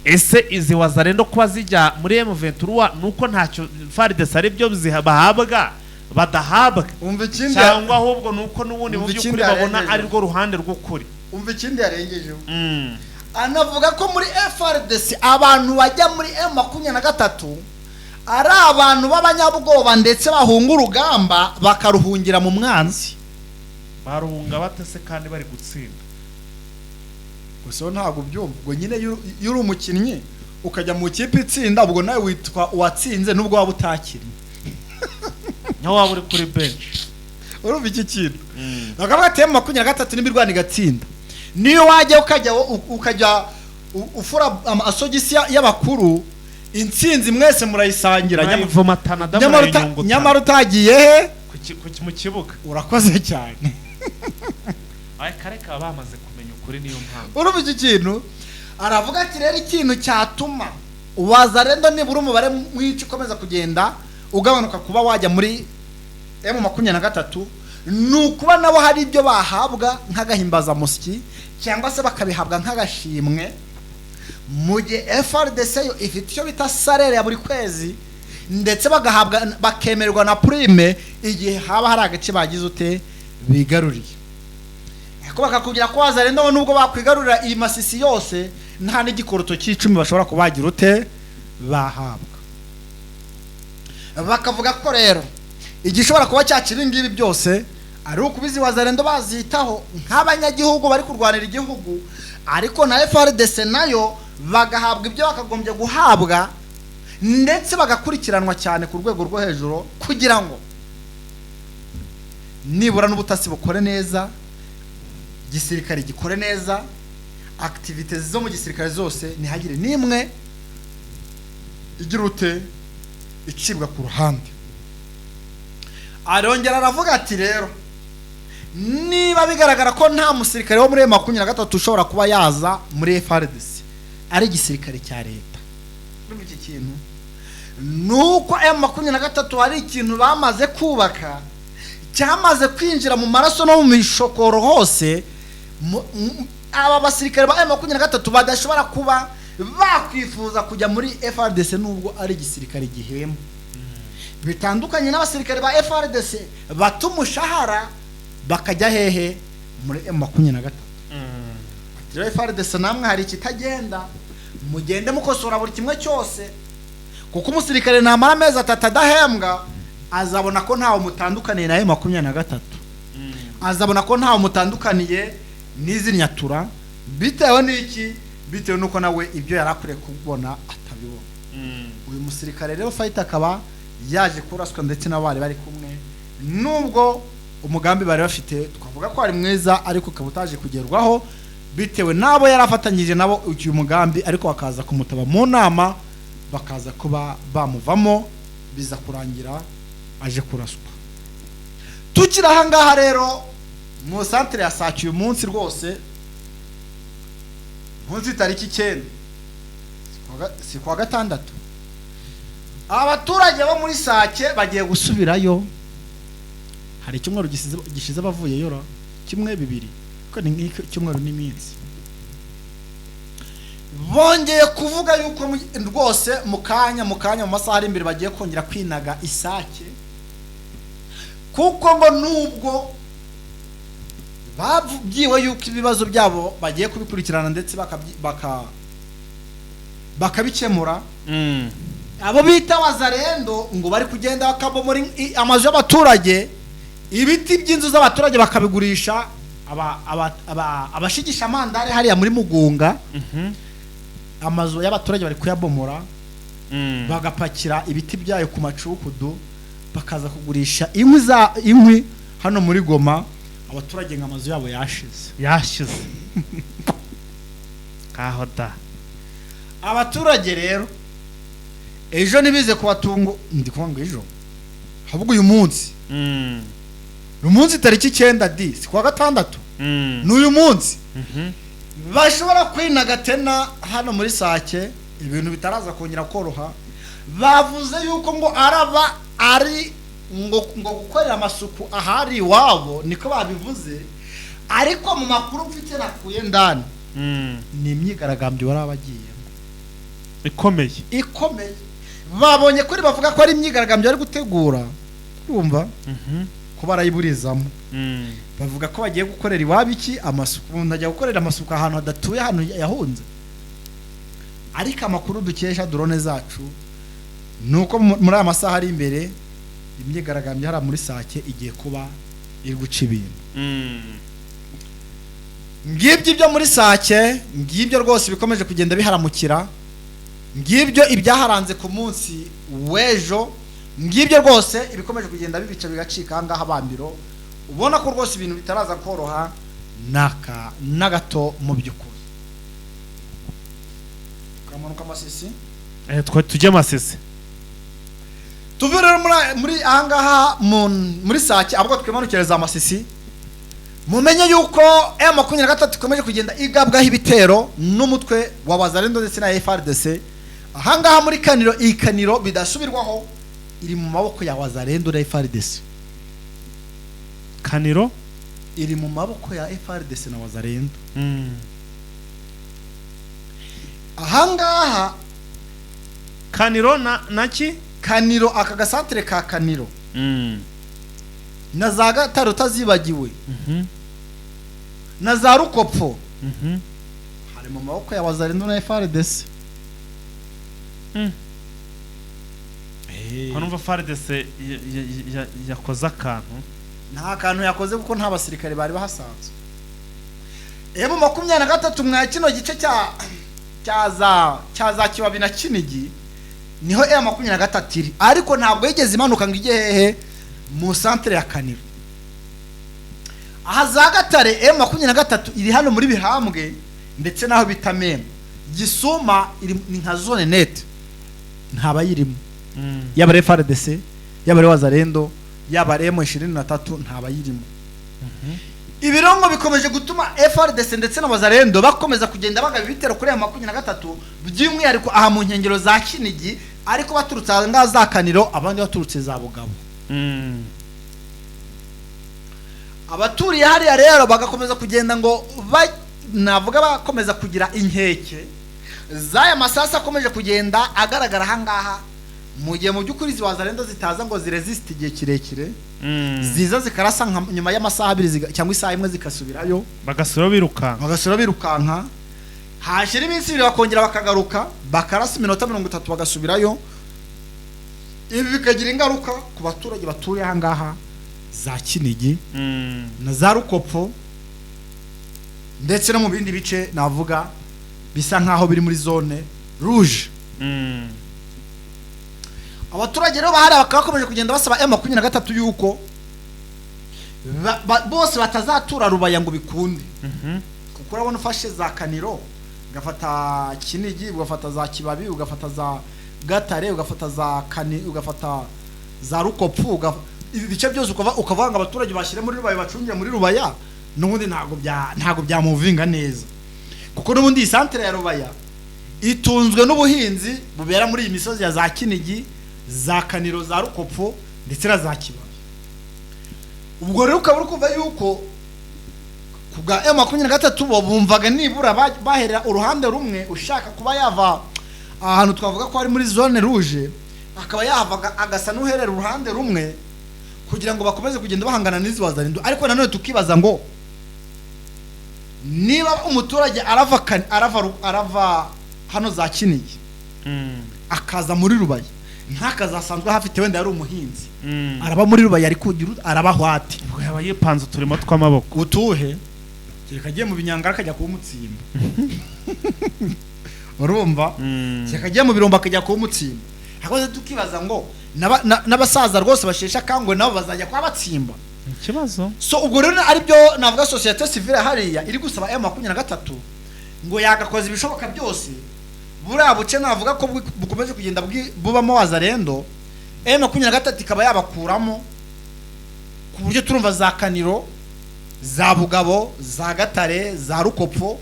ese izi Wazarendo kuba zijya muri M23 nuko ntacyo FARDC ari byo bahabwa badahabwa, Umva ikindi. cyangwa ahubwo nuko n'ubundi mu Umva by'ukuri ikindi babona yarengeje. ari rwo ruhande rw'ukuri. Umva ikindi yarengejeho. Anavuga ko muri FARDC abantu bajya muri M23 ari abantu b'abanyabwoba, ndetse bahunga urugamba bakaruhungira mu mwanzi. Barunga bate se kandi bari gutsinda? Gusa wowe ntabwo ubyumva. Ubwo nyine iyo uri umukinnyi ukajya mu ikipe itsinda, ubwo nawe witwa uwatsinze nubwo waba utakinnye. Nka waba uri kuri bench. Urumva iki kintu? Bakavuga ati M23 n'imirwano igatsinda, niyo wajya ukajya ufura amasogisi y'abakuru. Intsinzi mwese murayisangira. Murayivomatana da, murayinyungutana. Nyamara utagiye he? Mu kibuga. Urakoze cyane. Aya kare kaba bamaze kumenya ukuri, niyo mpamvu. Urumva iki kintu, aravuga ati rero ikintu cyatuma Wazalendo nibura umubare mwinshi ukomeza kugenda ugabanuka kuba wajya muri M23, ni ukuba nabo hari ibyo bahabwa nk'agahimbazamusyi cyangwa se bakabihabwa nk'agashimwe, mu gihe FARDC yo ifite icyo bita salaire ya buri kwezi, ndetse bagahabwa, bakemererwa na prime igihe haba hari agace bagize ute bigaruriye. Ariko bakakubwira ko Wazalendo nubwo bakwigarurira iyi Masisi yose, nta n'igikoroto cy'icumi bashobora kubagira ute bahabwa. Bakavuga ko rero igishobora kuba cyaca ibi ngibi byose ari ukubizi Wazalendo bazitaho nk'abanyagihugu bari kurwanira igihugu, ariko na FARDC nayo bagahabwa ibyo bakagombye guhabwa, ndetse bagakurikiranwa cyane ku rwego rwo hejuru, kugira ngo nibura n'ubutasi bukore neza, igisirikare gikore neza, activités zo mu gisirikare zose ntihagire n'imwe igira ute icibwa ku ruhande. Arongera aravuga ati rero niba bigaragara ko nta musirikare wo muri M23 ushobora kuba yaza muri FARDC ari igisirikare cya leta, urumva iki kintu, nuko M23 hari ikintu bamaze kubaka cyamaze kwinjira mu maraso no mu mishokoro hose, aba basirikare ba M23 badashobora kuba bakwifuza kujya muri FARDC nubwo ari igisirikare gihemba, bitandukanye n'abasirikare ba FARDC bata umushahara bakajya hehe? Muri M23. Rero FARDC namwe hari ikitagenda, mugende mukosora buri kimwe cyose, kuko umusirikare namara amezi 3 adahembwa azabona ko ntawe mutandukaniye na M23, azabona ko ntawe mutandukaniye n'izi nyatura, bitewe n'iki? Bitewe n'uko nawe ibyo yari akwiriye kubona atabibona. Uyu musirikare rero fighter akaba yaje kuraswa ndetse n'abari bari kumwe, nubwo umugambi bari bafite twavuga ko ari mwiza, ariko ukaba utaje kugerwaho bitewe n'abo yari afatanyije nabo uyu mugambi, ariko bakaza kumutaba mu nama, bakaza kuba bamuvamo, biza kurangira aje kuraswa. Tukiri aha ngaha rero mu santere ya Sake uyu munsi rwose, munsi tariki 9, si kuwa gatandatu, abaturage bo muri Sake bagiye gusubirayo. Hari icyumweru gishize bavuyeyo ra, kimwe bibiri, kuko ni nk'icyumweru n'iminsi. Bongeye kuvuga yuko rwose mu kanya mu masaha ari imbere bagiye kongera kwinaga isake, kuko ngo nubwo babwiwe yuko ibibazo byabo bagiye kubikurikirana ndetse bakabikemura, abo bita Wazalendo ngo bari kugenda bakabomora amazu y'abaturage, ibiti by'inzu z'abaturage bakabigurisha abashigisha amandare hariya muri Mugunga. Amazu y'abaturage bari kuyabomora, bagapakira ibiti byayo ku macukudu, bakaza kugurisha inkwi za inkwi hano muri Goma. Abaturage ngo amazu yabo yashize. Kaho da. Abaturage rero ejo nibize kubatungo, ndi kuvuga ngo ejo, ahubwo uyu munsi ni umunsi tariki 9 di si kuwa gatandatu, ni uyu munsi bashobora kwinaga tena hano muri Sake, ibintu bitaraza kongera koroha. Bavuze yuko ngo araba ari ngo gukorera amasuku ahari iwabo, niko babivuze, ariko mu makuru mfite nakuye ndani ni imyigaragambyo bari abagiyemo ikomeye. Babonye kuri bavuga ko ari imyigaragambyo bari gutegura, urumva ko barayiburizamo. Bavuga ko bagiye gukorera iwabo iki amasuku, umuntu ajya gukorera amasuku ahantu hadatuye, ahantu yahunze. Ariko amakuru dukesha drone zacu nuko muri aya masaha ari imbere imyigaragambyo hara muri Sake igiye kuba iri guca ibintu. Ngibyo ibyo muri Sake, ngibyo rwose bikomeje kugenda biharamukira, ngibyo ibyaharanze ku munsi w'ejo, ngibyo rwose ibikomeje kugenda bibica bigacika aha ngaha Bambiro. Ubona ko rwose ibintu bitaraza koroha naka na gato mu by'ukuri. Tukamanuka Masisi. Tujye Masisi. Tuve rero muri ahangaha muri Sake, ahubwo twimanukire za Masisi. Mumenye yuko M23 ikomeje kugenda igabwaho ibitero n'umutwe wa Wazalendo ndetse na FARDC ahangaha muri Kaniro. Iyi Kaniro bidasubirwaho iri mu maboko ya Wazalendo na FARDC. Kaniro. Iri mu maboko ya FARDC na Wazalendo. Ahangaha. Kaniro na naki? Kaniro, aka gasantere ka Kaniro na za Gatare utazibagiwe na za Rukopfo hari mu maboko ya Wazalendo na FARDC. Hano numva FARDC yakoze akantu. Nta kantu yakoze kuko nta basirikare bari bahasanzwe. M23 mwa kino gice cya za Kibabi na Kinigi niho M23 iri, ariko ntabwo yigeze imanuka ngo ijye hehe, mu centre ya Kaniro. Aha za Gatare, M23 iri hano muri Bihambwe ndetse n'aho bita Mema Gisuma, iri ni nka zone neutre, ntabayirimo, yaba ari FARDC, yaba ari Wazalendo, yaba ari M23, ntabayirimo. Ibirongo bikomeje gutuma FARDC ndetse na Wazalendo bakomeza kugenda bagaba ibitero kuri aya 23, by'umwihariko aha mu nkengero za Kinigi, ariko baturutse aha ngaha za Kaniro, abandi baturutse za Bugabo. Abaturiye hariya rero bagakomeza kugenda ngo navuga bakomeza kugira inkeke z'aya masasu akomeje kugenda agaragara aha ngaha, mu gihe mu by'ukuri izi Wazalendo zitaza ngo ziresiste igihe kirekire. Ziza zikarasa nka nyuma y'amasaha 2 cyangwa isaha imwe zikasubirayo. Bagasura birukanka. Bagasubira birukanka, hashira iminsi 2 bakongera bakagaruka, bakarasa iminota 30 bagasubirayo. Ibi bikagira ingaruka ku baturage baturiye aha ngaha za Kinigi na za Rukopfo ndetse no mu bindi bice navuga bisa nkaho biri muri zone rouge. Abaturage rero bahari bakaba bakomeje kugenda basaba M23 yuko bose batazatura Rubaya ngo bikunde, kuko urabona ufashe za Kaniro, ugafata Kinigi, ugafata za Kibabi, ugafata za Gatare, ugafata za Kani, ugafata za Rukopfu, ibi bice byose ukavuga ngo abaturage bashyire muri Rubaya, bacungire muri Rubaya, n'ubundi ntabwo byamuvinga neza, kuko n'ubundi iyi santere ya Rubaya itunzwe n'ubuhinzi bubera muri iyi misozi ya za Kinigi, za Kaniro, za Rukopfu ndetse na za Kibabi. Ubwo rero ukaba uri kumva yuko ku bwa M23 bo bumvaga nibura baherera uruhande rumwe, ushaka kuba yava ahantu twavuga ko ari muri zone rouge akaba yahava agasa n'uherera uruhande rumwe kugira ngo bakomeze kugenda bahangana n'izi Wazalendo. Ariko nanone tukibaza ngo niba umuturage arava hano za Kinigi akaza muri Rubaya, ntakazi asanzwe ahafite, wenda yari umuhinzi, araba muri Rubaya ari kugira arabaho ate? Ubwo yaba yipanze uturimo tw'amaboko. Utuhe? Kereka agiye mu binyangara akajya kuba umutsimba, urumva? Kereka agiye mu birombo akajya kuba umutsimba. Ahubwo tukibaza ngo n'abasaza rwose basheshe akanguhe nabo bazajya kuba batsimba? Ikibazo. So ubwo rero aribyo navuga, société civile hariya iri gusaba M23 ngo yagakoza ibishoboka byose buriya buce navuga ko bukomeje kugenda bubamo Wazalendo, M23 ikaba yabakuramo, ku buryo turumva za Kaniro, za Bugabo, za Gatare, za Rukopfo,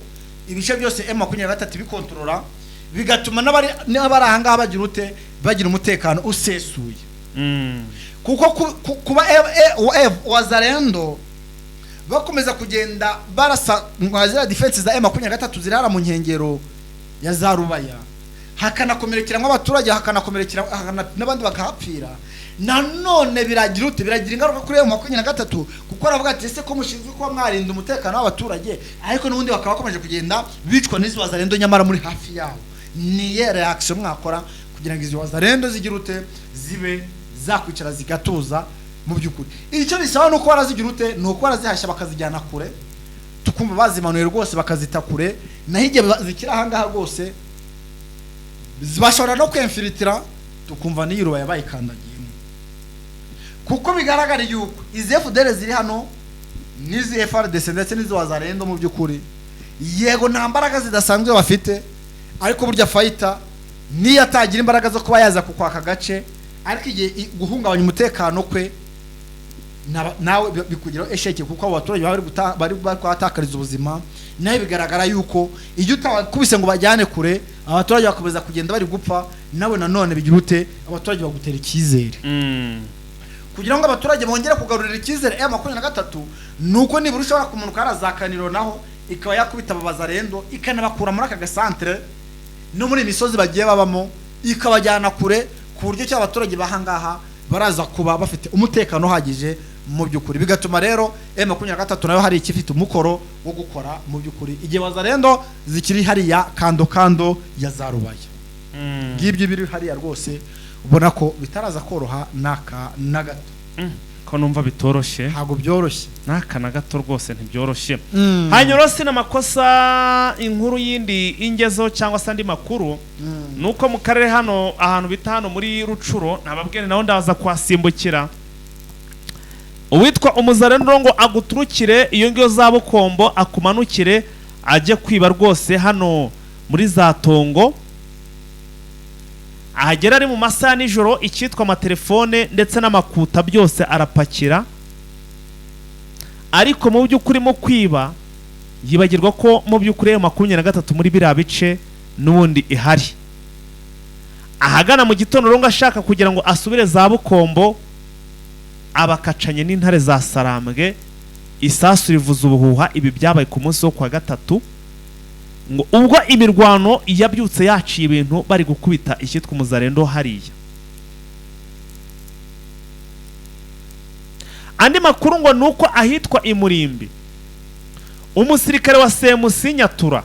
ibice byose M23 bikontorora, bigatuma n'abari ahangaha bagira ute, bagira umutekano usesuye, kuko kuba Wazalendo bakomeza kugenda barasa nka ziriya defense za M23 zirara mu nkengero ya za Rubaya, hakanakomerekeramo abaturage, hakanakomerekera n'abandi bakahapfira, nanone biragira ute, biragira ingaruka kuri M23, kuko aravuga ati: "Ese ko mushinzwe kuba mwarinda umutekano w'abaturage, ariko n'ubundi bakaba bakomeje kugenda bicwa n'izi Wazalendo nyamara muri hafi yabo, niye reaction mwakora kugira ngo izi Wazalendo zigire ute, zibe zakwicara zigatuza?" Mu by'ukuri icyo bisaba ni uko barazigira ute, ni uko barazihashya bakazijyana kure, tukumva bazimanuye rwose bakazita kure. Naho igihe zikiri ahangaha rwose bashobora no kwemfiritira, tukumva n'iyi Rubaya bayikandagiyemo, kuko bigaragara yuko izi FDLR ziri hano n'izi FARDC ndetse n'izi Wazalendo, mu by'ukuri yego nta mbaraga zidasanzwe bafite, ariko burya fighter Niyo atagira imbaraga zo kuba yaza kukwaka gace, ariko igihe guhungabanya umutekano kwe nawe bikugiraho esheke, kuko abo baturage bari kuhatakariza ubuzima. Nawe bigaragara yuko iyo utabakubise ngo bajyane kure, abaturage bakomeza kugenda bari gupfa, nawe nanone bigira ute, abaturage bagutera icyizere. Kugira ngo abaturage bongere kugarurira icyizere M23, nuko nibura ushobora kumanuka harazakaniro naho ikaba yakubita abazarendo, ikanabakura muri aka gasantere no muri imisozi bagiye babamo, ikabajyana kure, ku buryo cyo abaturage bahangaha baraza kuba bafite umutekano uhagije mu by'ukuri. Bigatuma rero M23 nayo hari ikifite umukoro wo gukora mu by'ukuri igihe bazarendo zikiri hariya kando kando ya za Rubaya. Ngibyo biri hariya rwose ubona ko bitaraza koroha naka na gato. Ko numva bitoroshye, ntago byoroshye naka na gato rwose ntibyoroshye. Hanyuma sina makosa inkuru yindi ingezo cyangwa se andi makuru, nuko mu karere hano ahantu bita hano muri Rucuro nababwene naho ndaza kwasimbukira, uwitwa umuzarendo ngo aguturukire iyo ngiyo za Bukombo akumanukire ajye kwiba rwose hano muri za Tongo. Ahagera ari mu masaha nijoro, icyitwa amatelefone ndetse n'amakuta byose arapakira, ariko mu by'ukuri mu kwiba yibagirwa ko mu by'ukuri M23 muri biriya bice n'ubundi ihari. Ahagana mu gitondo ngo ashaka kugira ngo asubire za Bukombo, abakacanye n'intare za Sarambwe, isasu rivuza ubuhuha. Ibi byabaye ku munsi wo kwa gatatu, ngo ubwo imirwano yabyutse yaciye ibintu bari gukubita icyitwa umuzarendo hariya. Andi makuru ngo nuko ahitwa Imurimbi umusirikare wa Semusi Nyatura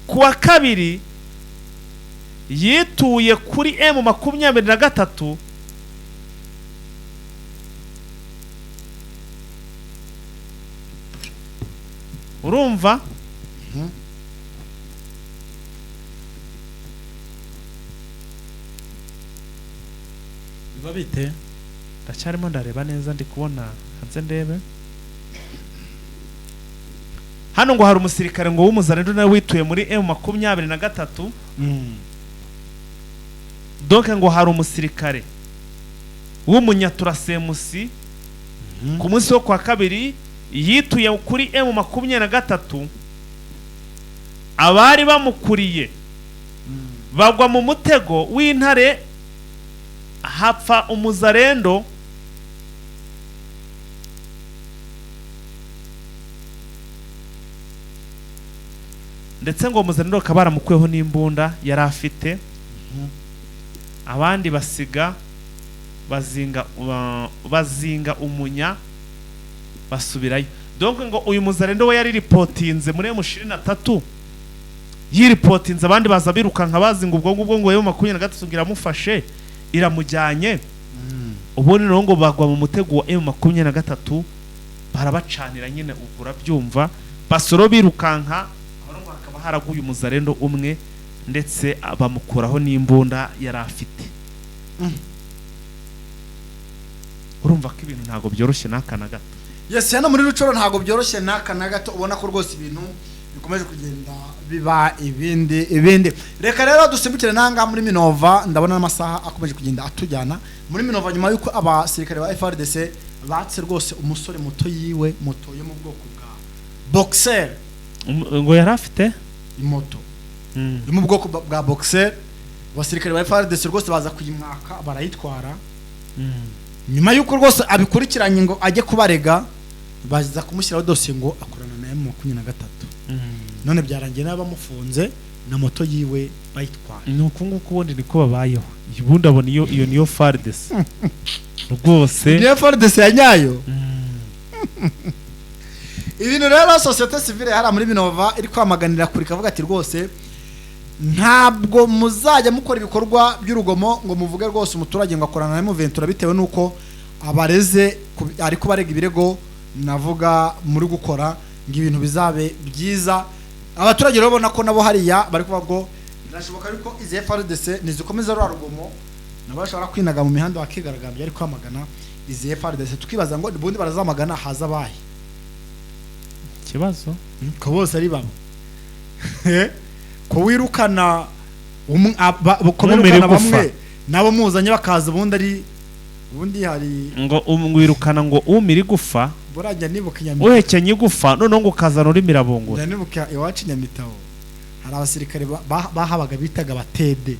kuwa kabiri yituye kuri M23 urumva biba bite? Ndacyarimo ndareba neza, ndi kubona hanze ndebe hano ngo hari umusirikare ngo w'umuzarendo nawe wituye muri M23. Donc ngo hari umusirikare w'umunyatura Semusi ku munsi wo kwa kabiri yituye kuri M23, abari bamukuriye bagwa mu mutego w'intare, hapfa umuzarendo ndetse ngo umuzarendo bakaba baramukuyeho n'imbunda yari afite, abandi basiga bazinga umunya basubirayo. Donc ngo uyu muzarendo we yari ripotinze muri M23, yiripotinze abandi baza birukanka bazinga ubwo ngubwo ngo M23 ngiramufashe iramujyanye. Ubundi rero ngo bagwa mu mutego wa M23 barabacanira nyine, ubwo urabyumva, basoro birukanka, aho ngo hakaba haraguye umuzarendo umwe ndetse bamukuraho n'imbunda yari afite. Urumva ko ibintu ntago byoroshye n'aka na gato. Yes, hano muri Rucoro ntago byoroshye n'aka na gato, ubona ko rwose ibintu bikomeje kugenda biba ibindi. Reka rero dusimbukire nanga muri Minova, ndabona amasaha akomeje kugenda atujyana muri Minova nyuma yuko abasirikare ba FARDC batse rwose umusore moto yiwe, moto yo mu bwoko bwa Boxer. Ngo yari afite moto yo mu bwoko bwa Boxer, abasirikare ba FARDC rwose baza kuyimwaka barayitwara. Nyuma yuko rwose abikurikiranye ngo ajye kubarega, baza kumushyiraho dosiye ngo akorana na M23. None byarangiye n'abamufunze na moto yiwe bayitwara. Nuko nguko ubundi niko babayeho. Ubundi abona iyo niyo FARDC rwose, niyo FARDC ya nyayo. Ibintu rero société civile hara muri Minova iri kwamaganira kuri kavuga ati rwose ntabwo muzajya mukora ibikorwa by'urugomo ngo muvuge rwose umuturage ngo akorana na M23 bitewe nuko abareze ari kubarega ibirego navuga muri gukora ngo ibintu bizabe byiza. Abaturage rero bona ko nabo hariya bari kuvuga ngo birashoboka yuko izi FARDC nizikomeza rwa rugomo nabo bashobora kwinaga mu mihanda bakigaragambya ari kwamagana izi FARDC, tukibaza ngo ubundi barazamagana haza abahe ikibazo ko bose ari bamwe. Ko wirukana ko Numira wirukana igufa. bamwe nabo muzanye bakaza, ubundi ari ubundi hari Ngo wirukana ngo umira igufa. Burajya nibuka Nyamitabo. Uhekenya igufa, noneho ngo ukazana urimo irabungura. Njya nibuka iwacu i Nyamitabo hari abasirikare bahabaga bitaga abatede.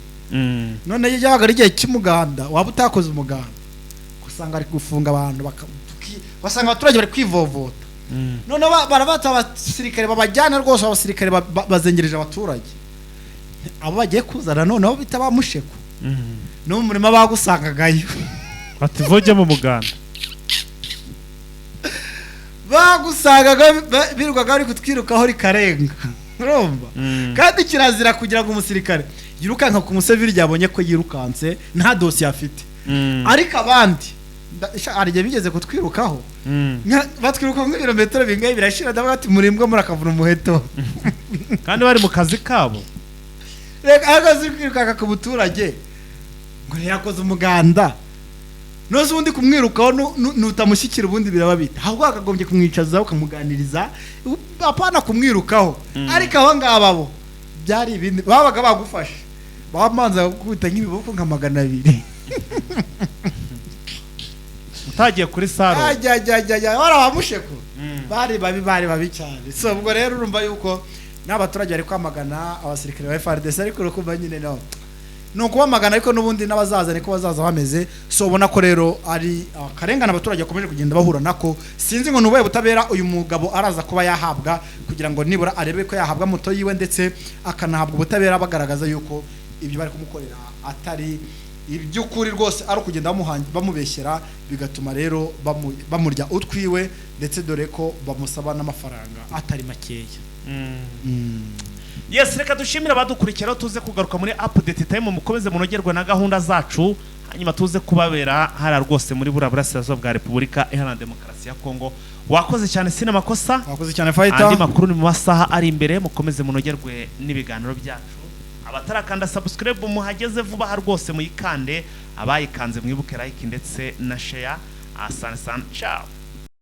None iyo byabaga ari igihe cy'umuganda, waba utakoze umuganda usanga bari gufunga abantu, basanga abaturage bari kwivovota. Noneho barabata abasirikare babajyana rwose, abasirikare bazengereje abaturage, abo bagiye kuzana noneho bita ba musheko. No mu murima bagusangagayo. Bati voge mu muganda. Bagusangaga birirwaga bari kutwirukaho rikarenga, urumva? Kandi kirazira kugira ngo umusirikare yirukanka ku museveri yabonye ko yirukanse nta dosiye afite. Ariko abandi hari igihe bigeze kutwirukaho. Batwirukaho nk'ibirometero bingahe birashira, ndavuga ati murimbwa murakavuna umuheto. Kandi bari mu kazi kabo. Reka ahagaze uri kwirukanka ku muturage ngo ntiyakoze umuganda, noze ubundi kumwirukaho nutamushyikira ubundi biraba bita, ahubwo wakagombye kumwicaza ukamuganiriza, apana kumwirukaho. Ariko aba ngaba bo byari ibindi, babaga bagufashe bamanza gukubita nk'ibiboko nka 200. Utagiye kuri saro. Ajya bari abamusheko, bari babi, bari babi cyane. So ubwo rero urumva yuko n'abaturage bari kwamagana abasirikare ba FARDC, ariko urukumva nyine no ni ukubamagana, ariko n'ubundi n'abazaza niko bazaza bameze. So ubona ko rero ari akarengane abaturage bakomeje kugenda bahura nako. Sinzi ngo ni ubuhe butabera uyu mugabo araza kuba yahabwa kugira ngo nibura arebe ko yahabwa moto yiwe, ndetse akanahabwa ubutabera, bagaragaza yuko ibyo bari kumukorera atari iby'ukuri rwose, ari ukugenda bamubeshyera, bigatuma rero bamurya utwiwe, ndetse dore ko bamusaba n'amafaranga atari makeya. Yes, reka dushimire abadukurikira, tuze kugaruka muri update time. Mukomeze munogerwe na gahunda zacu, hanyuma tuze kubabera hariya rwose muri buriya burasirazuba bwa Repubulika Iharanira Demokarasi ya Kongo. Wakoze cyane, sina makosa. Wakoze cyane, Fighter. Andi makuru ni mu masaha ari imbere. Mukomeze munogerwe n'ibiganiro byacu. Abatarakanda subscribe muhageze vuba aha rwose muyikande, abayikanze mwibuke like ndetse na share. Asante sana, ciao.